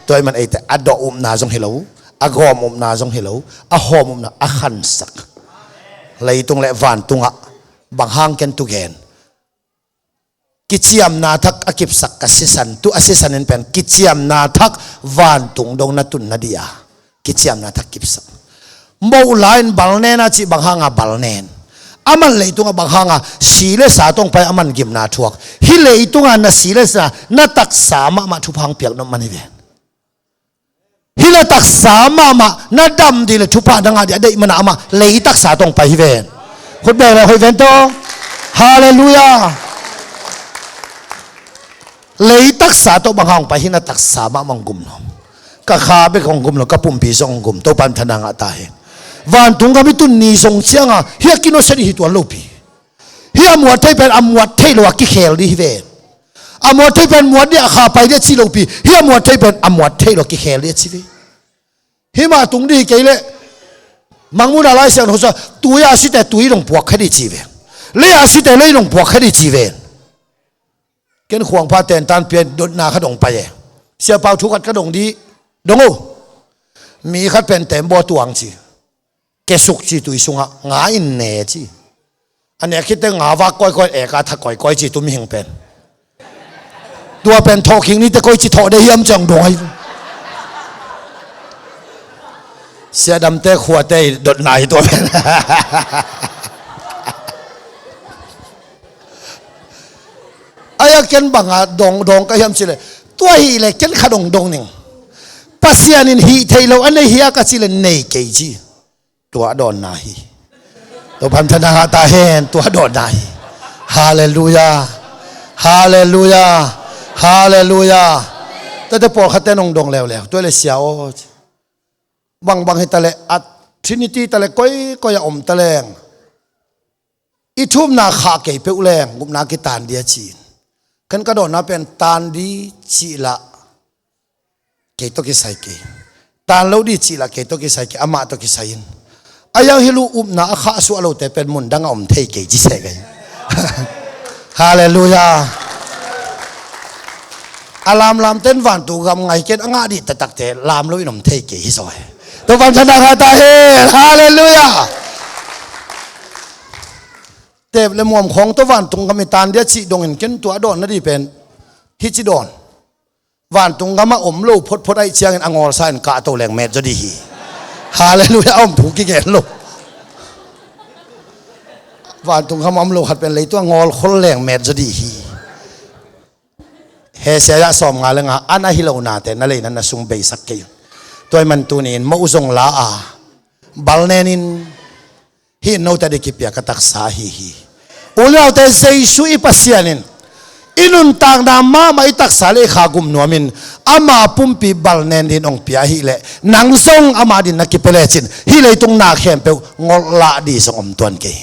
Tua ahih man eite a dawh upna zong hi lo, a gawm upna zong hi lo, a hawm upna, a khansak. Leitung le vantungah bang hang ken tu gen. Kiciamna thak a kipsak ka sisan, tu a sisan in pen kiciamna thak vantung dong na tun na dih a, kiciamna thak kipsak. Moh lai-in bal nen a cih bang hanga bal nen. Aman leitungah bang hanga si le sa tawh hong pai, aman gimna thuak. Hih leitunga na si le sa, na taksa mahmah thupha hong piak nop man hi ven. Hih na taksa mahmah, na dam dih le thupha na ngah dih a deih mana amah lei taksa tawh hong pai hi ven. Khut beng le hoih ven tawh. Halleluiah. Lei taksa tawh bang hang hong pai, hih na taksa mahmah hong gum lo. Ka kha bek hong gum lo, ka pumpi zong hong gum. Topa'n thupha ngah ta hen. Vantung gam i tun ni zong cianga hih a kinawsia dih hi tuan lopi. Hih a muat thei pen a muat thei lo a kikhel dih hi ven. A muat thei pen muat dih a kha pai dih a ci lopi, hih a muat thei pen a muat thei lo a kikhel dih a ci ve. Hih mah tung dih hi kei leh, Mangmuhna Lai Siangtho sung, tui a site tui dong puak kha dih ci ven. Lei a site lei dong puak kha dih ci ven. Ken khuangpha tentan pian dotna kha dong pai e. Siapa thu khat ka dong dih, dong o. Mi khat pen tembaw tuang ci. Kesuk ci tui sungah, nga in ne ci. A nek khit teh nga vak kawikawi, eka tha kawikawi ci tu mihing pen. Tua pen thawhkik ni teh koi ci thawh ding hiam ci-a hong dong hi. Siadamte khuate i dotna hi tua pen. Ai a ken banga dong, dong ka hiam cih leh, tua hi leh ken kha dong dong ning. Pasian in hih theih loh a nei hia ka cih leh nei kei ci. Tua a dawnna hi. Topa'n thupha ngah ta hen, tua a dawnna hi. Halleluiah. Halleluiah. Halleluiah. Tuate pawlkhatte nong dong leuleu. Tua le sia aw. Bangbang hi ta leh, a Trinity ta leh, koikoi a om ta leng, i thumna khah kei peuh leng gupna kitan dih a ci-in. Ken ka dawnna pen tan dih cih lah kei tawh kisai kei. Tan lo dih cih lah kei tawh kisai kei, amah tawh kisai in. A yang hi lo, upna a khahsuah lote pen mundang a om thei kei ci seh kei. Halleluiah. A lamlamte in vantung gam ngai ken, a ngah dih taktakte lam loin om thei kei hi zaw hi. Topa'n thupha ngah ta hen. Halleluiah. Tep le muam khawng tawh vantung gam i tan dih a cih dongin ken tua a dawnna dih pen hih ci dawn. Vantung gamah om lo photphot ahih ciangin a ngawlsa in kahto leng met zaw dih hi. Halleluiah, a om thu kigen lo. Vantung gamah om lo khat pen leitungah ngawlkhol leng met zaw dih hi. Hesaya sawmnga le nga, an ahi lo nate na lei na na sung beisak kei un. Tua ahih man tuni-in moh zong la a, bal nen in, hih note a dih kipia ka taksa ahi hi. U le naute, Jesu i Pasian in i nuntakna mahmah i taksa le i kha gum nuamin, ama pumpi bal nen dingin hong pia ahih leh, nang zong ama dingin na kipia lecin hih leitung na khempeuh ngolh lah dih zong om tuan kei.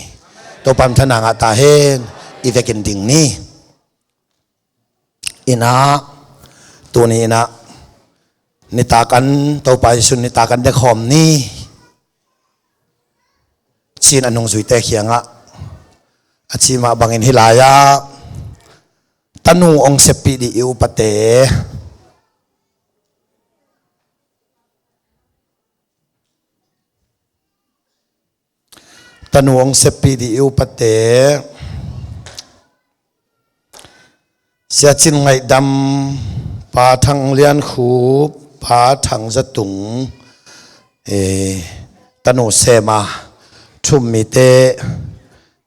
Topa'n thupha ngah ta hen. I vekin ding ni. Inah, tuni inah, nitak an, Topa Jesu nitak an dekhawm ni, ci-in a nungzuite kiangah a ci mah bangin hih lai-ah tanu hong seppih dih i upate Tanu hong seppih dih i upate, Sia Cin Ngaihdam, Pa Thang Lian Khup, Pa Thang Za Tung, eh, tanu sem a, thu um mite,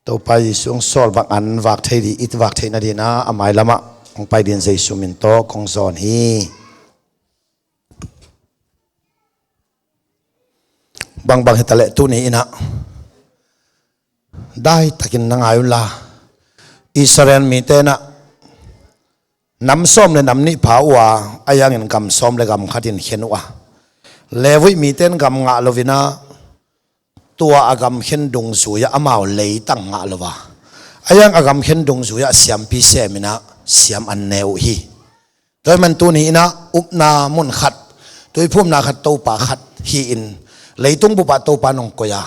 Topa Jesu hong sawl bang an vak thei dih, i vak theih nading in a mailam ah hong pai dingin Jesu min tawh kong zawn hi. Bangbang hi ta leh tuni in ah daitakin na ngai un la. Israel mite in ah nam sawm le nam nih pha uh a, ahi hangin gam sawm le gam khat in khen uh a, Levi mite in gam ngah lo in ah, tua a gam khen dungzui ah amau leitang ngah lo a, ahi hang a gam khen dungzui ah siampi sem in ah siam an ne uh hi. Tua ahih man tuni in ah upna mun khat, tuiphumna khat, Topa khat hi-in, leitung bup ah Topa in hong koih a,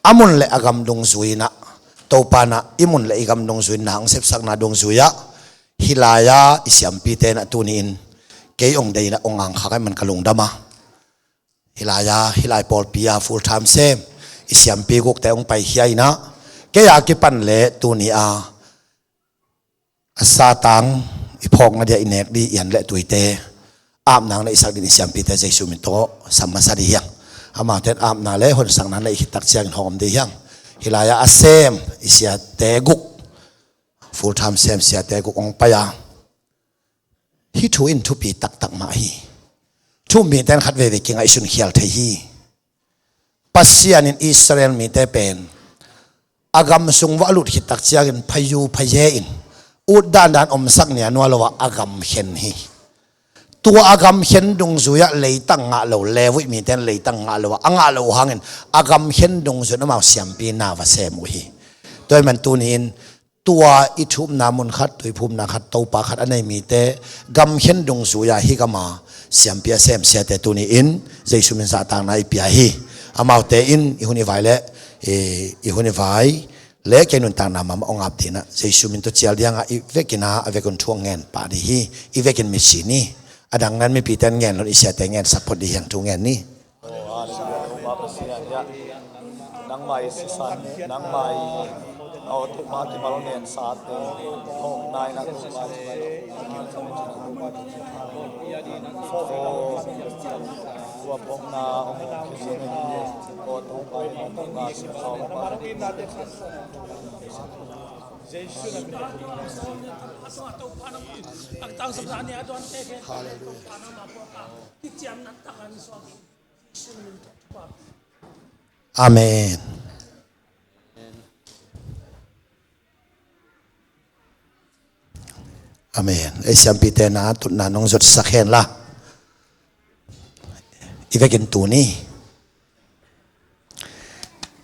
a mun le a gam dungzui in ah, Topa in ah i mun le i gam dungzui in na hong sepsakna dungzui ah, hih lai-a i siampite in ah tuni in kei hong deih in ah hong angkhak ahih man ka lungdam a. Hih lai-a, hih lai pawlpi a full time sem i siampi gukte hong paikhia in ah, kei a kipan leh tuni a, a satang i phawk nading a i nek ding i an le tuite, apna hong neihsak dingin i siampite Jesu min tawh sam masa dih hi hang. Amaute in apna le honsakna neih khit tak ciangin hong om dih hi hang. Hih lai-a a sem i siate guk, full time sem siate guk hong pai a, hih thu in thupi taktak mah hi. Thu um mite in khat veivei kingaihsun khial thei hi. Pasian in Israel mite pen a gam sung uah a lut khit tak ciangin phayu phaye in ut dandan omsak nia nuam lo a, a gam khen hi. Tua a gam khen dungzui ah leitang ngah lo, Levi mite in leitang ngah lo a, a ngah lo uh hangin a gam khen dungzui in amau siampi na va sem uh hi. Tua ahih man tuni in tua i thu umna mun khat, tuiphumna khat, Topa khat a nei mite, gam khen dungzui ah hih gam a siampi a sem siate tuni in Jesu min zahtakna i pia hi. Amaute in i hun i vai le, i, i hun i vai le kei nuntakna mahmah hong ap dingin ah Jesu min tawh cial ding a, i vekin ah a vekun thu hong ngen pah ding hi. I vekin mi ci ni. A dang nan mipite in ngen lo in, i siate ngen sak phot ding hi hang, thu ngen ni. Aw, hallelujah. Topa Pasian, hiah nangmah i sisan, nangmah i, aw, Topa kimal nensate, thawhna in ah Topa kimal. Aw, tua phawkna, aw, Topa, Topa, Topa. Hallelujah. Amen. Amen. Ei siampite na tutna nong zotsak hen la. I vekin tuni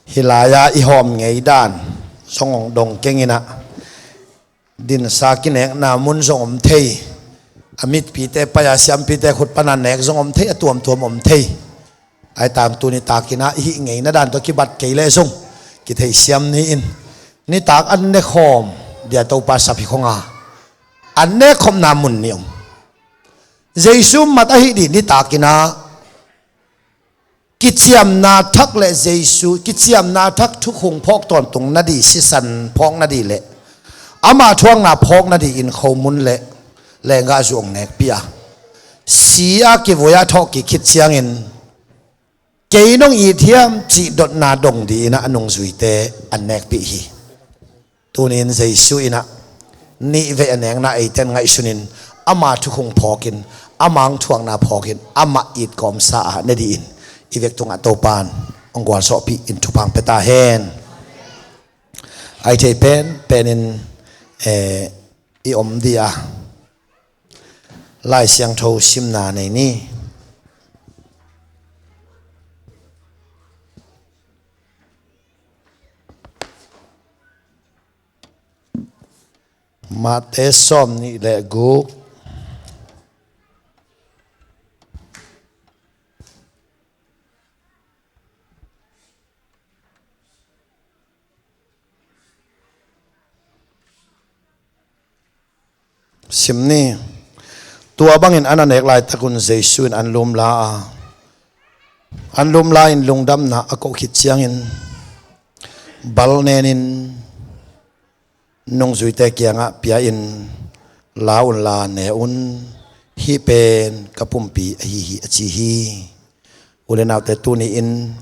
hih lai-a i hawm ngei dan zong hong dong keng in ah, dinsa kinekna mun zong om thei, a mitpite pai-a siampite khut pana nek zong om thei, a tuamtuam om thei. Ahi tangtun i takin ah i hih ngeina dan tawh kibat kei leh zong kitheihsiam ni in, nitak an nekhawm dia Topa sap hi khong a, an nekhawmna mun nih om. Jesu mat ahih ding nitakin ah kiciamna thak le Jesu, kiciamna thak thukhun phawk tawntung nading, sisan phawk nading le ama thuakna phawk nadingin khomun le lenggahzu hong nekpih a, si a kivui a thawhkik khit ciangin kei nong it hiam cih dotna dong dingin ah a nungzuite an nekpih hi. Tuni in Jesu in ah nih vei a nekna eite in ngaihsun in, ama thukhun phawkin, ama hong thuakna phawkin, amah it kawmsa a ne dingin i vek tungah Topa in hong gualzawhpih in thupha hong pia ta hen. Ahi thei penpen in, eh, i om ding a, Lai Siangtho simna nei ni. Matthai sawmnih le guk. Sim ni. Tua bangin an a nek laitakun Jesu in an lum la a, an lum la-in lungdamna a koh khit ciangin, Bal nenin nungzuite kiangah pia-in, la unla ne un, hih pen ka pumpi ahi hi, a ci hi. U le naute, tuni-in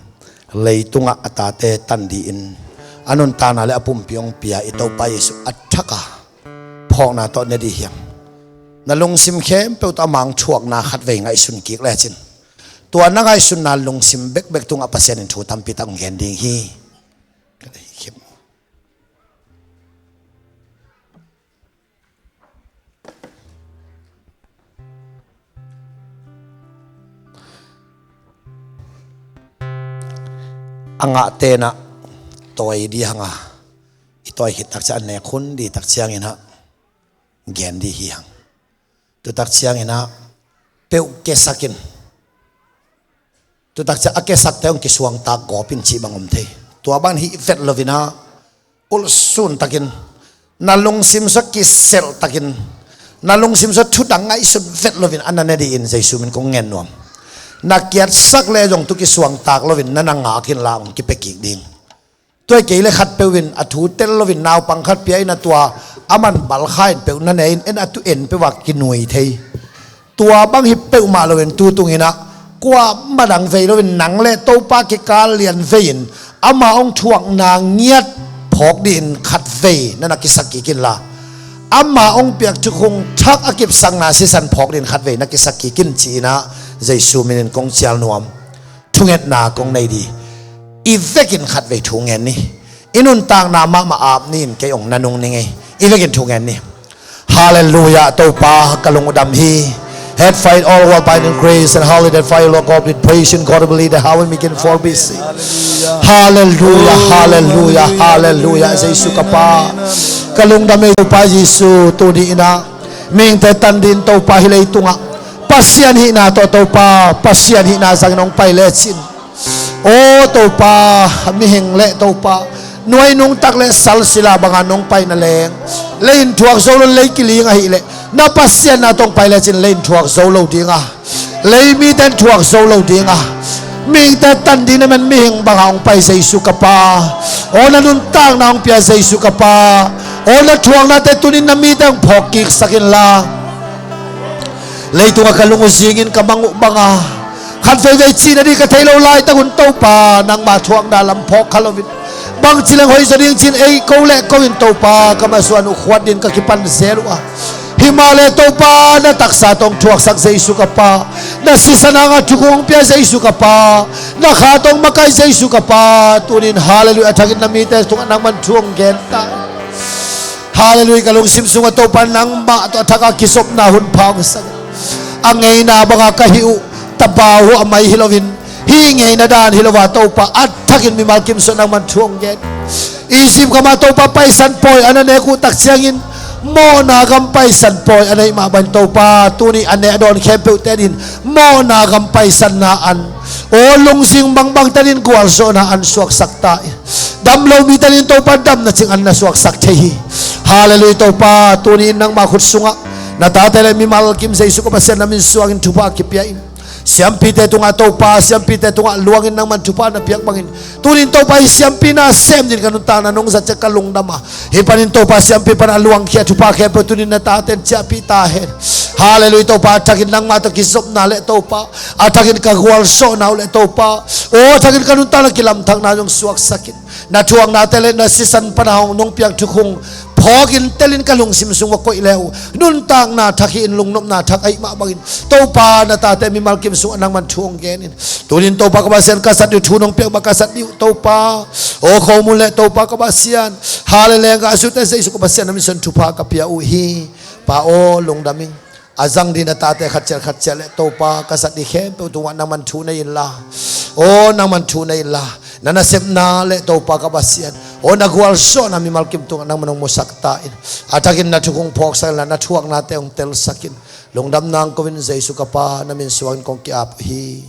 leitungah a tate tan dih in, a nuntakna le a pumpi hong pia i Topa Jesuh a thak a phawkna tawh ne dih hiam? Na lungsim khempeuh tawh ama hong thuakna khatvei ngaihsun kik lecin, tua na ngaihsunna lungsim bekbek tungah Pasian in thu tampi tak hong gen ding hi. Ka dei khim. A ngah tenah tawi dih hang a, i tawi khit tak ciang a nek hun dih tak ciangin ah gen dih hi hang. Tutak ciangin ah peuh kesakin, tutak ciang a kesakte hong kisuangtak gawpin cih bang om thei. Tua bang hih vet loin ah ulsun takin, na lungsim sua kiselh takin, na lungsim sua thudang ngaihsun vet loin a na ne dih in Jesu min kong ngen nuam. Na kiatsak le zong tu kisuangtak loin na na ngak inla hong kipia kik ding. Tua hi kei le khatpeuh in a thu tel loin naupang khat pia in a tua a man balkha in peuh na ne in, en a tu en peuh a kinui thei. Tua bang hi peuhmah loin tu tungin ah kua madang vei loin nang le Topa kikal lian vei in ama hong thuakna ngiat phawk dih in khatvei na na kisak kik inla, ama hong piak thukhun thak a kipsakna sisan phawk dih in khatvei na kisak kik in ci-in ah Jesu minin kong cial nuam. Thungetna kong nei dih. I vekin khatvei thu ngen ni. I nuntakna mahmah ap ni in kei hong na nung ni ngei. I vekin thu ngen ni. Hallelujah, Topa ka lungdam hi. Head fight all who abide in grace and holy that fire Lord God with praise in God believe that how we can fall busy. Hallelujah, hallelujah, hallelujah. Jesu ka Pa, ka lungdam ei Topa Jesu, tuni in ah mihingte tan dih in Topa hih leitungah Pasian hihna tawh Topa, Pasian hihna zangin hong pai lecin, aw Topa, mihing le Topa, nuai nungtak le salsila banga nong paina leng, lei in thuak zo lo, lei kiling ahih leh na Pasian na tawh hong pai lecin lei in thuak zo lo ding a, lei mite in thuak zo lo ding a, mihingte tan ding na man mihing banga hong pai Jesu ka Pa, aw na nuntakna hong pia Jesu ka Pa, aw na thuaknate tunin na mite hong phawk kiksak inla. Leitungah ka lung uh zingin ka mang uh banga, khatveivei cihna dih ka thei lo laitak un Topa, nangma thuakna lam phawk kha loin, bangci leng hoih zaw ding ci-in ei ko le ko in Topa, ka masuan uh khuat ding ka kipan zel uh a, hi mah le Topa na taksa tawh hong thuaksak Jesu ka Pa, na sisan hanga thukhun hong pia Jesu ka Pa, na kha tawh hong makaih Jesu ka Pa, tunin hallelujah a thakin na mite tungah nangman thu hong gen ta. Hallelujah, ka lungsim sungah Topa nangmah tawh a thak a kizopna hun pha hong sak. A ngeina banga ka hih uh, tabau uh a mai hi loin, hih ngeina dan hi lo a Topa a thakin mimal kim sungah nangman thu hong gen. Egypt gama Topa Paisan pawi a na nek uh tak ciangin mawhna gam Paisan pawi a neih mah bangin Topa tuni a ne a dawn khempeuhte adingin mawhna gam paisanna an, aw lungzing bangbangte adingin gualzawhna an suaksak ta in. Damlo mite adingin Topa damna cing an na suaksak thei hi. Hallelujah Topa, tuni in nangma khut sungah na tate le mimal kim Jesu ka Pasian na min suangin thupha kipia in. Siampite tungah Topa, siampite tungah luangin nangman thupha na piak bangin, tuni in Topa hih siampi na sem dingin ka nuntakna nong zat ciang ka lungdam a, hih panin Topa siampi pana luangkhia thupha khempeuh tuni in na taten ciahpih ta hen. Hallelujah Topa, a thakin nangmah tawh kizopna le Topa, a thakin ka gualzawhna uh le Topa, aw a thakin ka nuntakna kilamthakna zong suaksak in. Na thuaknate le na sisan pana hong nong piak thukhun phawkin telin ka lungsim sung va koih le uh, nuntakna thak hi in, lungnopna thak ahih mah bangin Topa na tate mimal kim sungah nangman thu hong gen in. Tuni in Topa ka Pasian ka zat ding uh, thu nong piak mah ka zat ding uh Topa, aw khomun le Topa ka Pasian, hallelujah, ka sute Jesu ka Pasian na min suangin thupha ka pia uh hi. Pa aw lungdam in. A zang ding na tate khat ciat khat ciat le Topa ka zat ding khempeuh tungah nangman thu nei inla, aw nangman thu nei inla, na nasepna le Topa ka Pasian, aw na gualzawhna mimal kim tungah nangman hong musak ta in. A thakin na thukhun phawksak inla, na thuaknate hong telsak in. Lungdamna hong ko in Jesu ka Pa na min suangin kong ki-ap uh hi.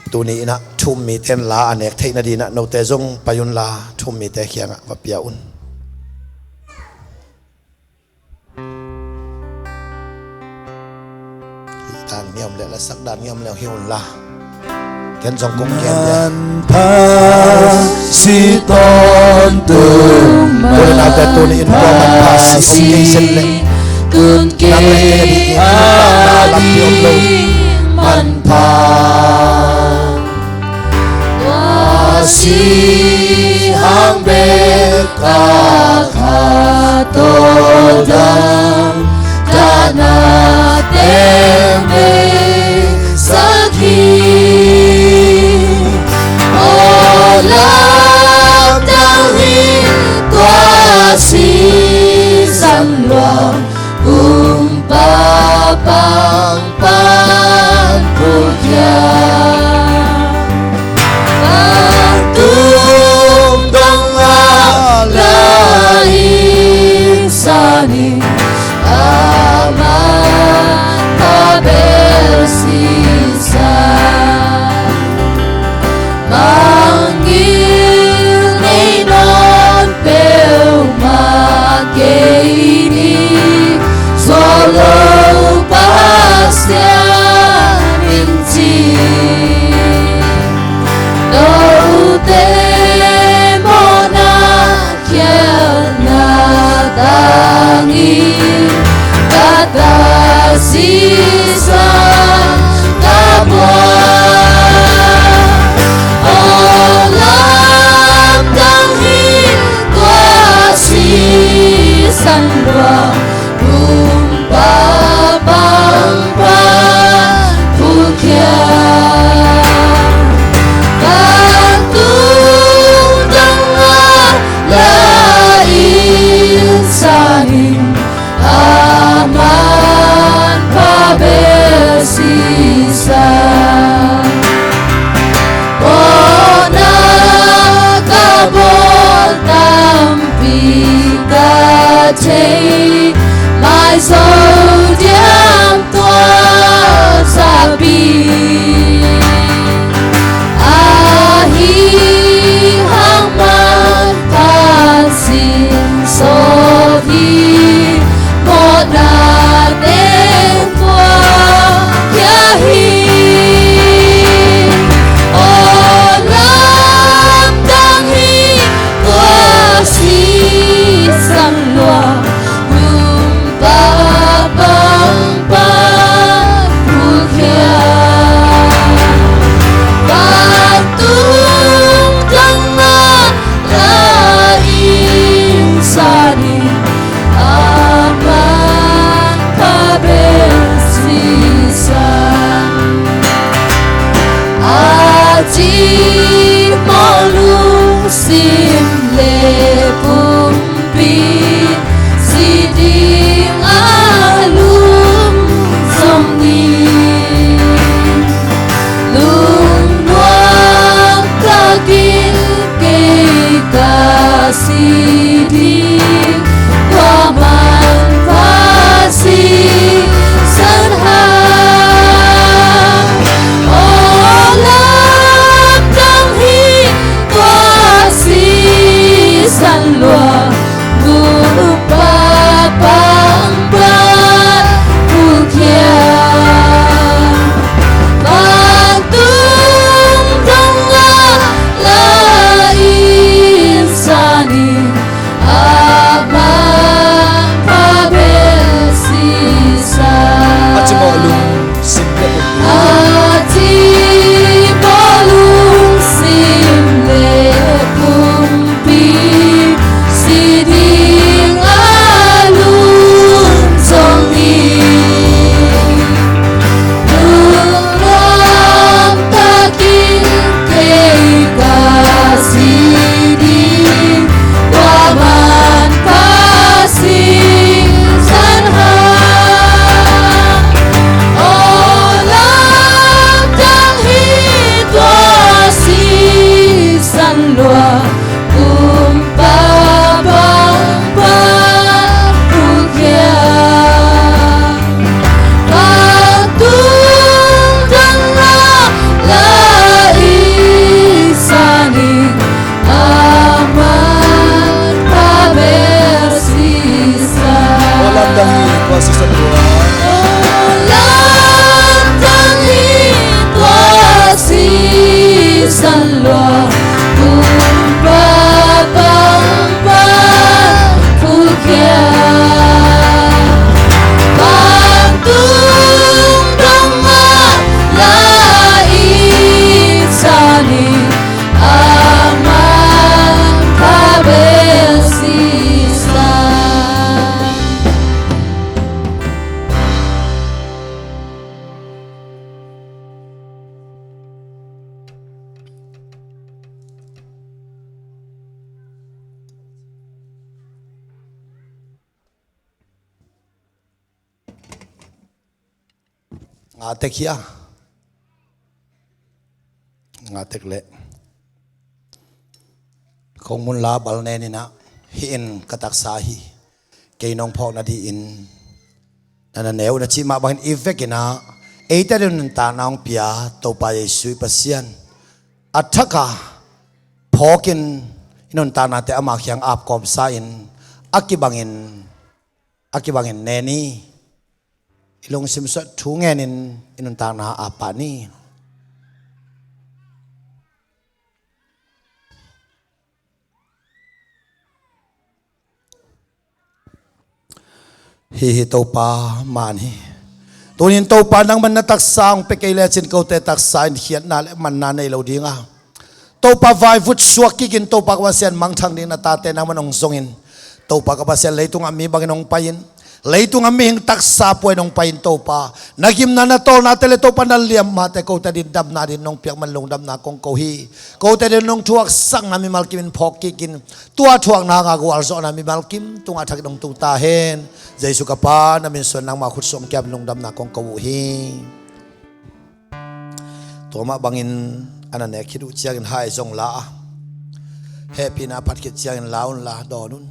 Tuni in ah thu-um mite in la a nek theih nadingin ah note zong pai unla thu-um mite kiangah va pia un. Hih dan ngiam le lasak dan ngiam le hi unla. Ken zong kong gen dia. Manpha si tawntung. Tua le naute, tuni in tua manpha si hong kei zen leh, tun nang le kei ading in lampi om lo. Manpha. Tua si hang bek a kha tawldam, dahna teng bei sak hi. Aw lamdang hi, tua sisan luang pumpa pang pan pulkhiat. Vantung dong a la ing sanin, a manpha bel sisan. Mangngilh nei nawn peuhmah kei ni, zuau lo Pasian in ci. Note mawhna khialhna tangin, ka ta sisan ka buak. Aw lamdang hi, tua sisan luang pumpa pang pan pulkhiat. Vantung dong a la ing sanin, a manpha bel sisan. Mawhna ka bawl tampi ka thei, maizo diam tua zakpi. Ahi hang manphat sin sawt hi, mawhna teng puak khia hi. Aw lamdang hi, tua sisan luang a tek hi a. Nga tek leh khong mun la bal nen in ah, hih in ka taksa hi, kei nong phawk nadingin na na ne uh, na cih mah bangin i vekin ah eite adingin nuntakna hong pia Topa Jesuh i Pasian, a thak a phawkin i nuntaknate ama kiang ap kawmsa in, a kibangin, a kibangin ne ni. I lungsim suah thu ngenin i nuntakna ap pah ni. Hih hi Topa man hi. Tunin Topa nangman na taksa hong pia kei lecin kote taksa in khiatna le manna nei lo ding a, Topa vaivut suak kikin Topa ka Pasian mangthang ding na tate nangman hong zongin, Topa ka Pasian leitungah mi bangin hong pai-in, leitungah mihing taksa pua in hong pai-in Topa, na gimna na tawlnate le Topa na liammate kote adingin damna dingin nong piak man lungdamna kong ko hi. Kote adingin nong thuaksakna mimal kimin phawk kikin, tua thuakna hanga gualzawhna mimal kim tungah thakin hong tung ta hen. Jesuh ka Pa na min suan nangma khut sung kiam lungdamna kong ko uh hi. Tua mah bangin a na nek khit uh ciangin hai zong la a, hehpihna a phat khit ciangin la un la, dawn un.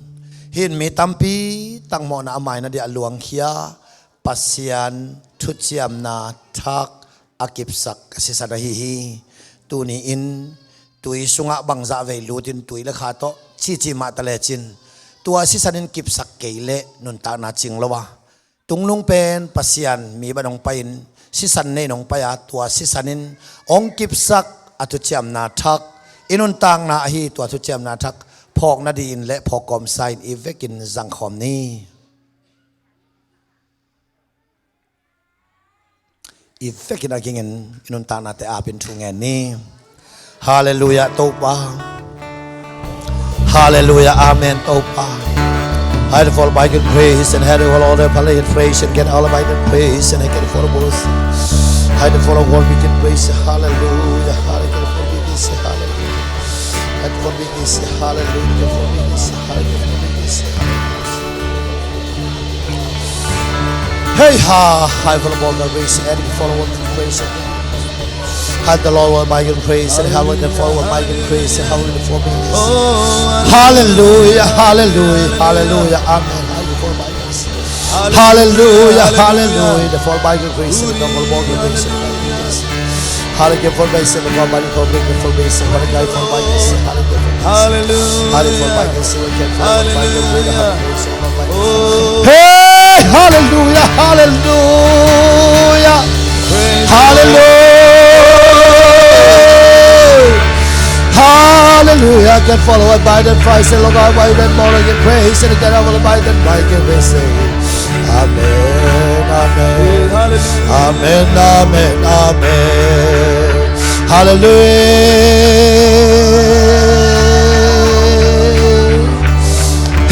Hih in mi tampi tak mawhna a mai nading a luangkhia Pasian thuciamna thak a kipsak a sisan ahi hi. Tuni-in tui sungah bangzah vei lutin tui le kha tawh cici mah ta lecin, tua sisan in kipsak kei leh nuntakna cing lo a, tungnung pen Pasian mi bang hong pai-in sisan nei in hong pai a, tua sisan in hong kipsak a thuciamna thak i nuntakna ahi, tua thuciamna thak phawk nadingin le phawk kawmsa in i vekin zangkhawm ni. I vekin a gingin i nuntaknate apin thu ngen ni. Halleluiah Topa. Halleluiah, amen Topa. Hai the fall by good praise and hai the fall all the praise and get all by the praise and I can follow both. Hai the fall of all we can praise. Halleluiah. Hai the fall we can say halleluiah. Hai the fall we can say halleluiah. Hai the fall we can say halleluiah. Hey ha, hai follow ball the race, and follow the race. Hai the Lord with mighty praise and how the forward mighty praise and how the forward. Hallelujah, hallelujah, hallelujah, amen. Hallelujah, hallelujah. The fall by the grace and the double ball the grace. Hallelujah, for grace and the God by the God, for grace and for the guy for by grace. Hallelujah. Hallelujah. Hallelujah. Hey, hallelujah, hallelujah. Hallelujah. Hallelujah. Get followed by the price and look out by the more and get praise and get over by the might and we say, amen, amen. Amen, amen, amen. Hallelujah.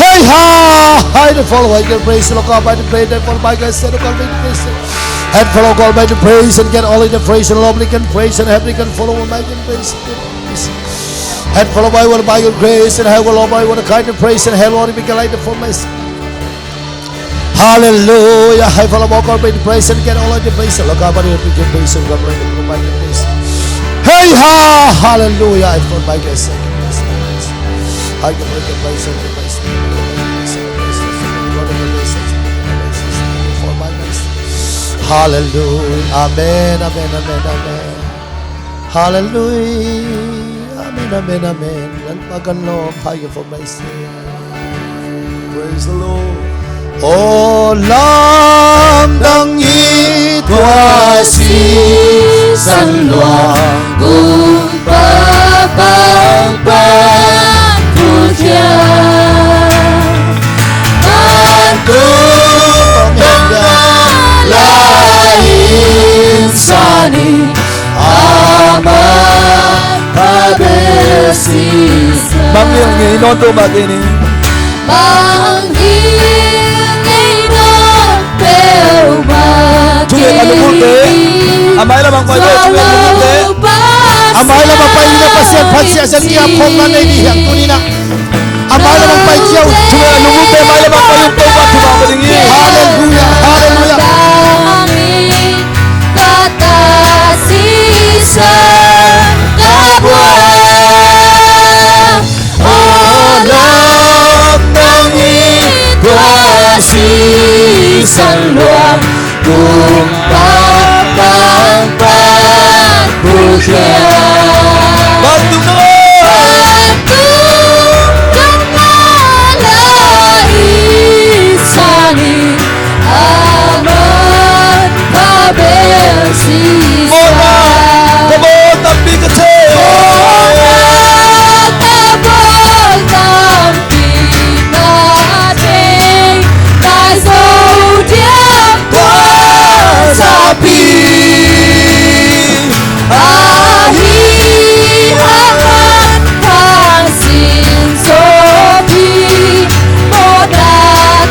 Hey ha! Hai the follow, hai the praise, look up, hai the praise, the follow by God, say, look up, praise. Hai follow God by the praise and get all in the praise and lovely can praise and heavenly can follow by the praise. Hai follow by what by your grace and hai follow by what kind of praise and hai Lord, we can like the fullness. Hallelujah. Hai follow by God by the praise and get all of the praise. Look up, we can praise and God by the praise. Hey ha! Hallelujah. Hai follow by grace. Hai follow by the praise and the praise. Hallelujah. Amen, amen, amen, amen. Hallelujah. Amen, amen, amen. Lalpa kan lawm, hai follow by. Praise the Lord. Aw lamdang i tua sisan luang, kumpa pangpang thukhia. Mantu pamya lai insani. Aman pha bel sisa. Bang ngei ngei nawn to bak ngei ni. Bang ngei ngei nawn peuhmah. Thungen a lungulhte. A mailam ah pai peuh thungen a lungulhte. A mailam ah pai in a Pasian phat siahsiah ding a phawkna nei ding hiam tuni-in ah. A mailam ah pai kia uh. Thungen a lungulhte mailam ah pai un, Topa thupha pe ding hi. Hallelujah, hallelujah. sang luang, kumpa pangpan pulkhiat. Vantung Nangmah, vantung Nangmah la i san hi, a man pha bel si sa. Mawhna ka bawl tampi ka thei. Mawhna ka bawl tampi ka thei. Maizo diam tua zapi. Ahi hang man pha sin zo hi. Mawhna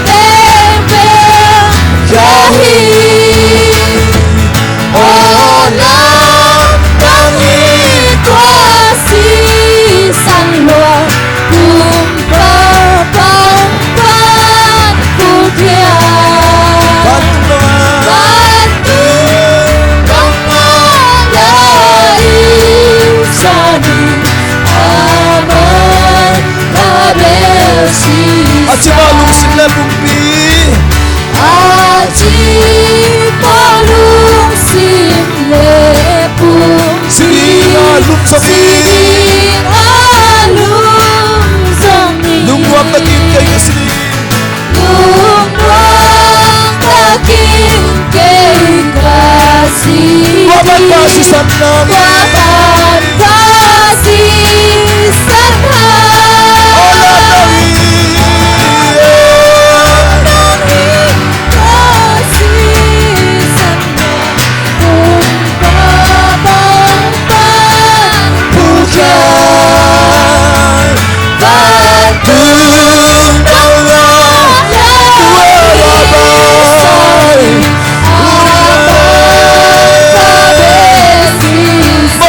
teng bel ka hi. Aw lam tang hi tua si sang lua, kumpa pangpan pulkhiat. Vantung Nangmah, vantung Nangmah la i san hi, a man pha bel si sa. A ci mah lungsim le pumpi. A ci mah lungsim le pumpi. Si ding a lum zong hi. Si ding a lum zong hi. Lungnuam takin kei ka si ding. Lungnuam takin kei ka si ding. Tua ban pha sisan nang. Tua ban pha sisan nang. Aw lam tang hi. Aw lam tang hi. Ka sisan nang. Kumpa pangpan pulkhiat. Vantung Nangmah la i san hi, a man pha bel si sa.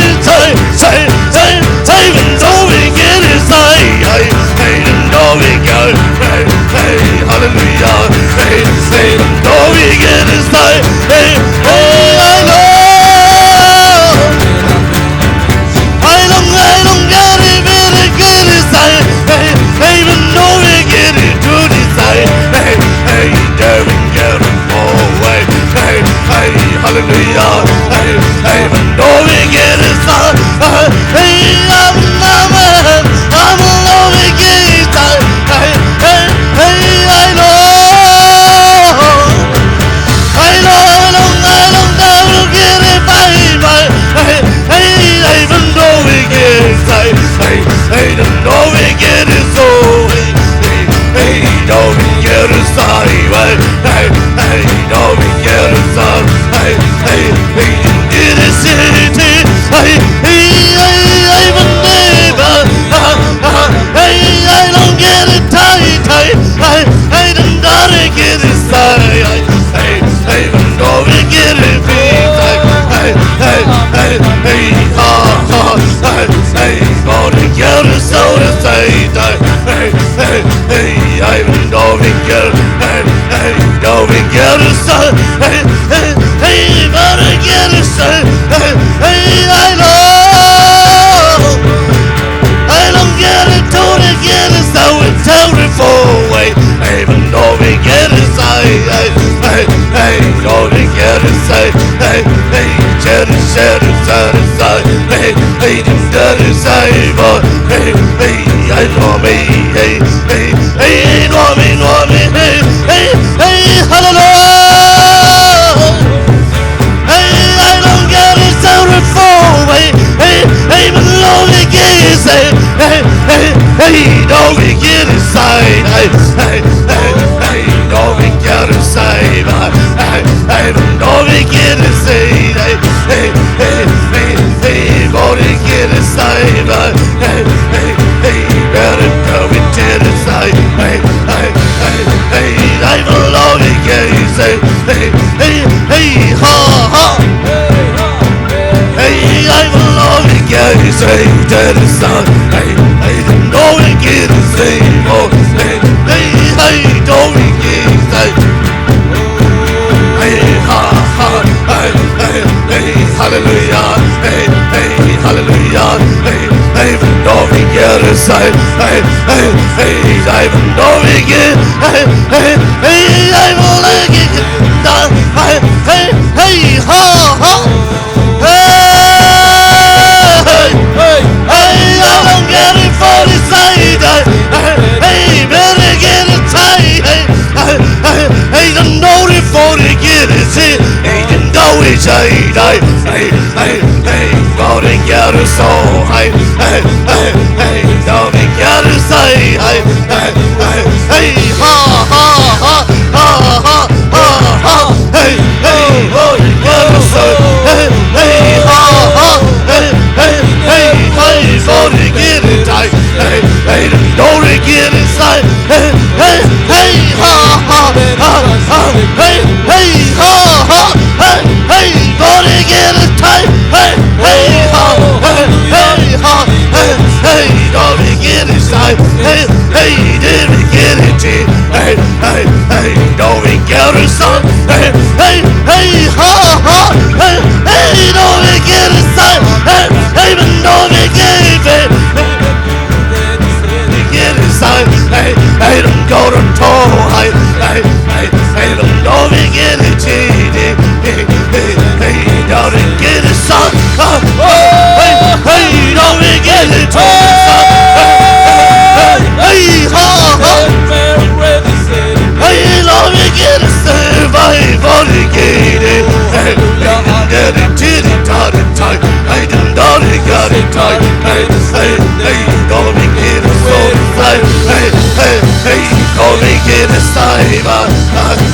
Hey, hey, hey, even though we get it, say, hey, hey, even though we get it, hey, hey, hallelujah. Hey, hey, even though we get it, say, hey, hey, I know. I don't, I don't get it, get it, get it, say, hey, hey, even though we get it, to the side, hey, hey, there we get it. Oh, hey, hey, hey, hallelujah. Hey, hey, even though we get it, uh, hey, hey, I'm, I'm, I'm, I'm alone again. Hey, hey, hey, hey, I know. I know, I know, I know, I will get it, bye, bye. Hey, hey, hey, even though we get it, hey, hey, hey, even though we get it, so, hey, hey, hey, don't we get it, say, hey, hey, hey, don't we get it, say, hey, hey, hey, in the city, hey, hey, hey, hey, even neighbor, ah, ah, hey, I don't get it, hey, hey, hey, hey, don't get it, say, hey, hey, hey, even though we get it, hey, hey, hey, hey, hey, ha, ha, hey, hey, gonna get it, so to say, hey, hey, hey, hey, even though we get it, hey, hey, though we get it, so, hey, hey, hey, gonna get it, so, hey, hey, I know. I don't get it, don't get it, so it's terrible way. Even though we get it, say, hey, hey, hey, don't we get it, say, hey, hey, get it, get it, get it, say, hey, hey, get it, say, but, hey, hey, I know me, hey, hey, hey, know me, know me, hey, hey, hey, hallelujah. Hey, I don't get it, so it's four way. Hey, hey, but don't we get it, say, hey, hey, hey, don't we get it, say, hey, hey, hey, hey, don't we get it, say, hey, hey, hey, don't we get it, say, hey, hey, hey, hey, hey, don't we get it, say, hey, hey, hey, hey, better go with it, say, hey, hey, hey, hey, I will only get it, say, hey, hey, hey, ha, ha. Hey, I will only get it, say, that is not. Hey, hey, don't we get it, say, oh, hey, hey, hey, don't we get it, say, hey, ha, ha, hey, hey, hey, hallelujah, hey, hey, hallelujah, hey, hey, don't we get it, say, hey, hey, hey, hey, don't we get it, hey, hey, hey, I will only get it, hey, hey, hey, ha, ha. Hey, hey, hey, I don't get it for the side. Hey, hey, better get it tight. Hey, hey, hey, hey, the naughty for the get it. See, hey, the naughty side. Hey, hey, hey, hey, for the get it so high. Hey, hey, hey, don't get it say. Hey, hey, hey, hey, ha, ha, ha, ha, ha. Ha, ha, hey, hey, oh, yeah, so, hey, hey, ha, ha, hey, hey, hey, hey, so they get it tight. Hey, hey, don't they get it tight. Hey, hey, hey, ha, ha, ha, ha, hey, hey, ha, ha, hey, hey, don't they get it tight. Hey, hey, ha, hey, hey, ha, hey, hey, don't they get it tight. Hey, hey, did we get it tight? Hey, hey, hey, don't we get it tight? Hey, hey, hey, ha, ha, hey, hey, don't we get it tight? Hey, Don't throw, hey, hey, hey, hey, don't begin to cheat, hey, hey, hey, hey, don't begin to suck, hey, hey, hey, don't begin to talk, hey, hey, hey, ha, ha. Hey, don't begin to say, hey, don't begin to, hey, hey, hey, hey, hey, don't begin to, hey, hey, hey, don't begin to, hey, hey, hey, hey, don't begin to say, hey,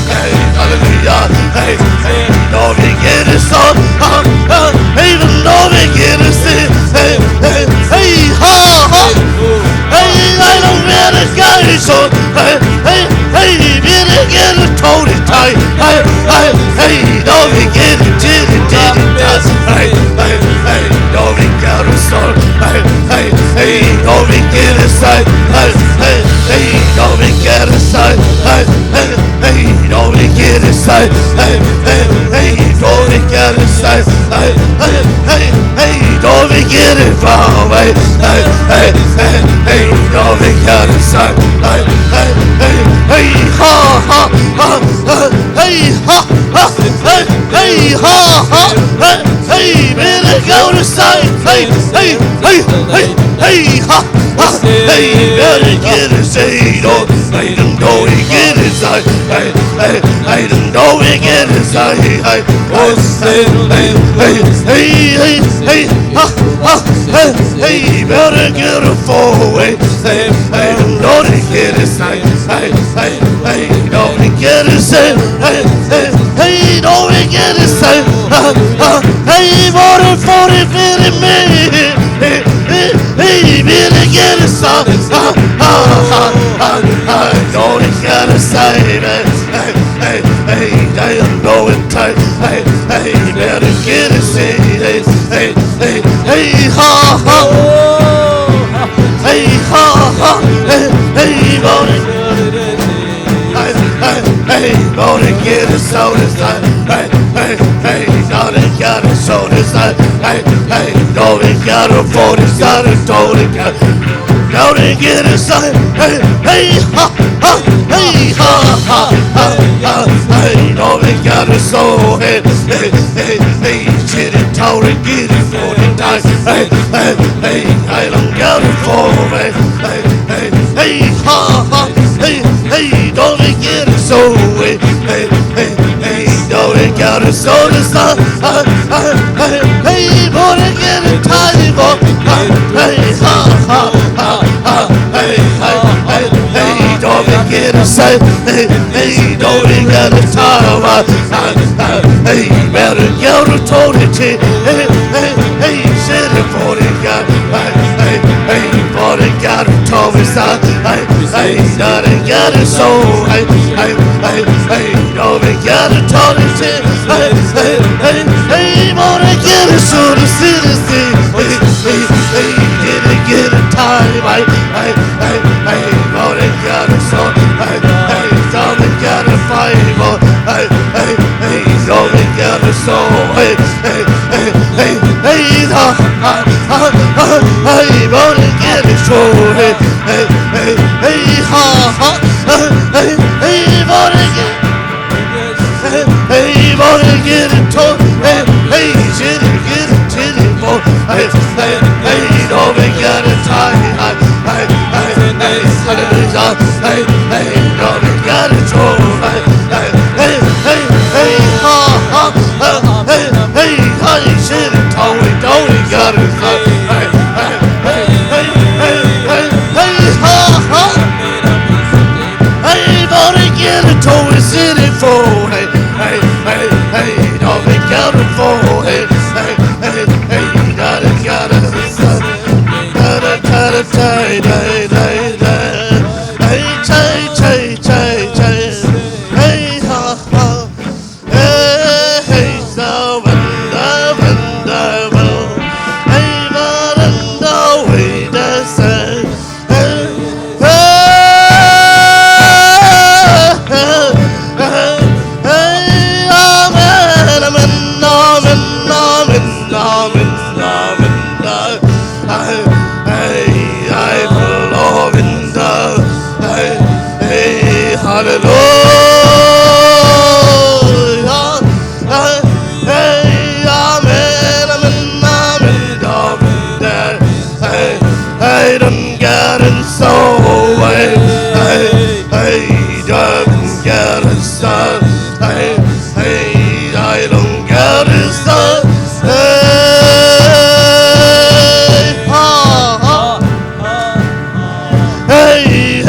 hey, hallelujah, hey, hey, don't begin to song, hey, hey, don't begin to sing, hey, hey, hey, ha, ha. Hey, I don't let it go, so, hey, hey, hey, begin to get it, hold it tight, hey, hey, hey, don't begin to, did it, did it, does, hey, hey, hey, don't begin to song, hey, hey, hey, don't begin to say, hey, hey, hey, don't begin to say, hey, hey, hey, don't begin to say, hey, hey, hey, don't begin to say, hey, hey, hey, hey, don't begin to far away, hey, hey, hey, hey, don't begin to say, hey, hey, hey, hey, ha, ha, ha, hey, hey, ha, ha, hey, hey, ha, ha, hey, hey, begin to say, hey, hey, hey, hey, hey, ha. Hey, better get a say, don't, hey, don't, don't we get it, say, hey, hey, hey, don't, don't we get it, say, hey, oh, say, hey, hey, hey, hey, hey, ha, ha, hey, hey, better get a four way, hey, hey, don't, don't we get it, say, hey, hey, hey, don't we get it, say, hey, hey, hey, don't we get it, say, ha, ha, hey, more than forty, fifty, me, hey, hey, hey, hey, begin to get it, son. Ha, ha, ha, ha, ha. Don't you gotta say, man. Hey, hey, hey, I am going tight. Hey, hey, better get it, say, hey, hey, hey, hey, ha, ha. Hey, ha, ha. Hey, hey, gonna get it, hey, hey, hey, gonna get it, so it's like, hey, hey, hey, gonna get it, so it's like, hey, hey, gonna get it, for the sun, it's gonna get it. Don't get it, say, hey, hey, ha, ha, hey, ha, ha, ha, ha, hey, don't get it, so, hey, hey, hey, hey, get it, don't get it, for the time, hey, hey, hey, I don't get it, for, hey, hey, hey, hey, ha, ha, hey, hey, don't get it, so, hey, hey, hey, hey, don't get it, so, the sun, hey, hey, hey, hey, don't get it, time, oh, hey, hey, ha, ha, ha, ha, hey, hey, hey, hey, don't get it, say, hey, hey, don't get it, time, oh, hey, hey, better get it, authority, hey, hey, hey, send it for the God, hey, hey, hey, for the God who told me, son, hey, hey, not a God is so, hey, hey, hey, hey, don't be God who told me, hey, hey, hey, hey, more than God is so, the city, hey, hey, hey, didn't get a time, hey, hey, hey, hey, more than God is so, hey, hey, don't be God is fight, hey, hey, hey, don't be God is so, hey, hey, hey, hey, hey, ha, ha, ha, ha, hey, more than God is so, hey, hey, hey, hey, ha, ha, hey, hey, hey, more than God. Hey, hey, more than get it, hey, hey, shit, get it, shit, hey, hey, hey, don't be God is high, high, hey, hey, hey, hallelujah, hey, hey, don't be God is so, hey, hey, hey, hey, hey, ha, ha, ha, hey, hey, hey, shit, don't be, don't be God is high, hey, hey, hey, hey, hey, hey, ha, ha. Hey, gonna get it, always in it for. Hey, hey, hey, hey, don't be counted for. Hey, hey, hey, hey, gotta, gotta, gotta, gotta, hey, hey, hey, hey, hey, hey, hey, hey, hey, hey,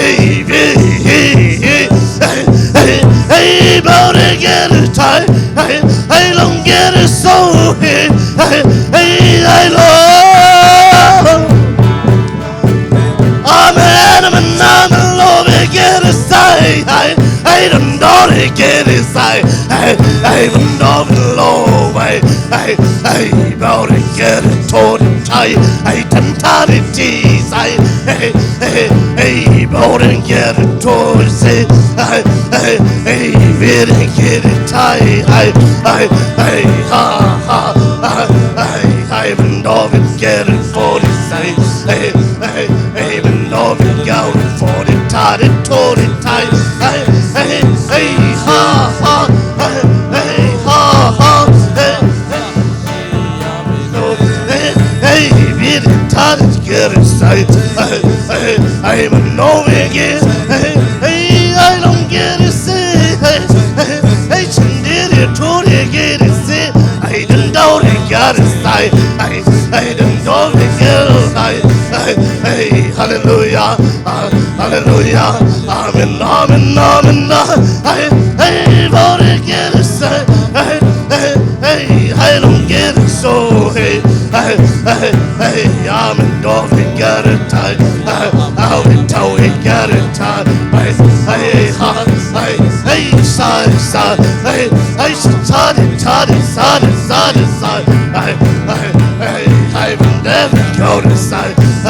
Hey, hey, hey, hey, hey, hey, hey, about to get it tight. Hey, hey, don't get it so. Hey, hey, hey, I love. Amen, amen, amen, love, get it tight. Hey, hey, don't, don't get it tight. Hey, hey, don't, don't, love, hey, hey, hey, about to get it tight. Hey, hey, don't, don't, it is. Hey, hey, hey, hey, about to get it tight. Hey, hey, hey, really get it tight. Hey, hey, hey, ha, ha, ha, hey, hey, don't, don't get it forty. Hey, hey, hey, even though we go forty, tight, forty, tight. Hey, hey, hey, ha, ha. Hey, hey, ha, ha. Hey, hey, hey, hey, we did tight, get it tight. Hey, hey, hey, even though we get, hey, hey, I don't get it, say, hey, hey, hey, she did it, totally get it, say, I don't know, they got it, say, hey, hey, don't know, they get it, say, hey, hey, hallelujah, uh, hallelujah, amen, amen, amen, uh, hey, hey, for the get it, say, hey, hey, hey, I don't get it, so, hey, hey, hey, hey, amen, don't we get it, hey, hey, how we tell we get it, hey, hey, hey, ha, hey, hey, sa, sa, hey, hey, sa, sa, sa, sa, sa, sa, hey, hey, hey, hey, never go to side.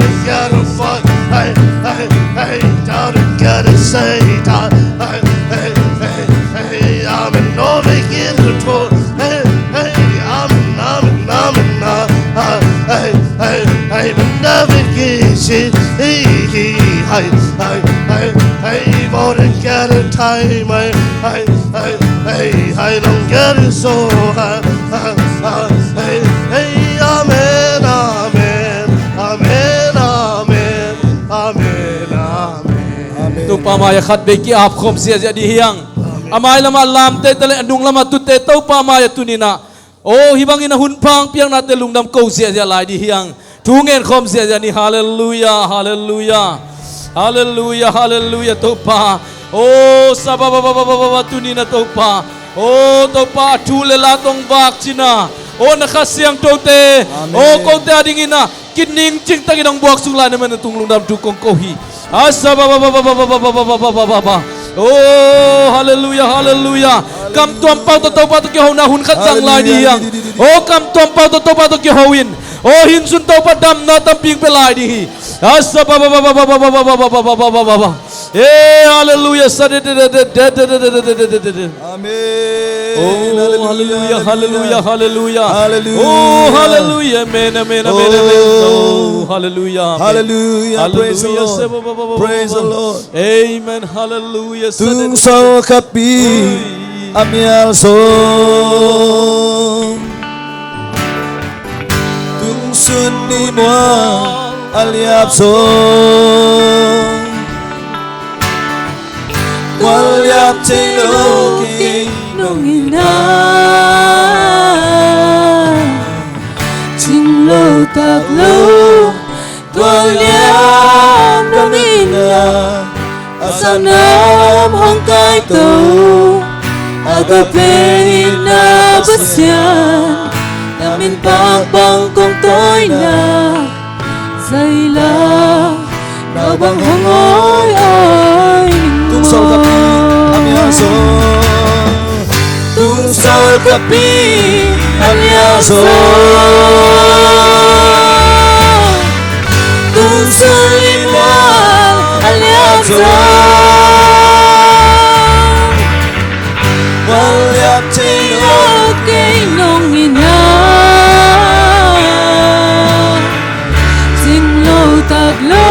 Hey, hey, hey, hey, down and get a Satan. Hey, hey, hey, hey, hey, I'm an overgiver to. Hey, hey, I'm an, I'm an, I'm an, uh, uh, hey, hey, hey, but never get shit. Hey, hey, hey, hey, hey, hey, hey, for the get a time. Hey, hey, hey, hey, hey, don't get it so high. Hey, hey, amen, amen, amen, amen, amen, amen. Topa mai-ah khat vei ki-ap khawm ziahziah dih hiang. A mai lamah lamte tale a nung lamah tute Topa mai-ah tuninah, oh, hih bangin a hun phang piaknate lungdam ko ziahziah lai dih hiang. Thu ngen khawm ziahziah ni. Halleluiah, halleluiah. Halleluiah, halleluiah, Topa. Oh, sabababababa, tuninah Topa. Oh, Topa, a thu le la tong vak cina. Oh, na Kha Siangthote. Amen. Oh, kote a dinginah kining cingtakin hong buak sung lai na man a tung lungdam thu kong ko hi. Asa ba ba ba. Oh, halleluiah, halleluiah. Kam tuam pau tawh Topa tawh kihona hun khat zang lai dih hiang. Oh, kam tuam pau tawh Topa tawh kiho in. Oh, hih sun Topa damna tampi hong pia lai dih hi. Asa ba ba ba. Eh, halleluiah. Sa de de de. Amen. Oh, halleluiah, halleluiah, halleluiah. Halleluiah. Oh, halleluiah. Amen, amen, amen, amen. Oh, halleluiah, amen. Halleluiah. Praise the Lord. Praise the Lord. Amen. Halleluiah. Tung sol kapi a mial song. Tung sun ni mual a liap song. Mual liap thei lo kei nong in ah, cing lo tak lo tual liap nong in ah, a sanam hong kaito, agape itna Pasian, na min pak bang kong tawina. Zaila, na bang hong oi oi. Tung sol kapi a mial song. Tung sol kapi a mial song. Tung sol i mual a liap song. Mual liap thei lo kei nong in ah, cing lo tak lo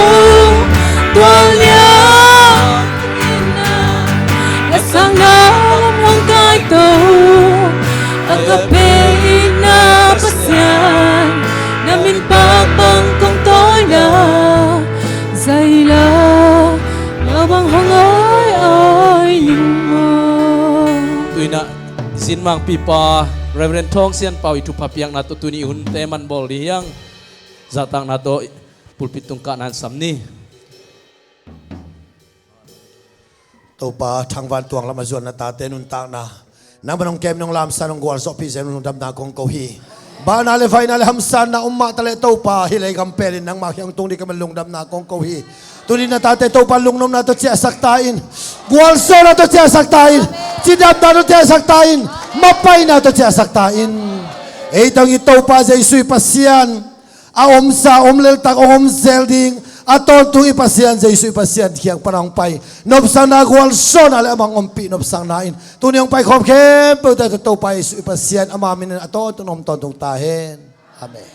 tual liap nong in ah, a sanam hong kaito, agape itna Pasian, na min pak bang kong tawina. Zaila, na bang hong oi oi ning maw. Tuinah zinmangpipa Reverend Thawng Sian Pau i thupha piakna tawh tuni hunte man bawl dih hiang. Zahtakna tawh pulpit tung kahna in sam ni. Topa thangvan tuang lam a zuan na tate nuntakna, nangman hong kem, nong lamsan, hong gualzawhpih zen, lungdamna kong ko hi. Bahna le vaina le hamsanna om mah taleh Topa, hih leigam pelin nangmah kiang tung ding ka man, lungdamna kong ko hi. Tuni na tate Topa lungnopna tawh ciahsak ta in, gualzawhna tawh ciahsak ta in, cidamna tawh ciahsak ta in, mapaina tawh ciahsak ta in. Ei tawh i Topa Jesuh i Pasian a omsa, om leltak, hong om zel ding, a tawntung i Pasian Jesuh i Pasian kiang pan hong pai nopsakna, gualzawhna le amah hong ompih nopsakna in tuni hong paikhawm khempeuhte tawh Topa Jesuh i Pasian ama min in a tawntung hong tawntung ta hen. Amen.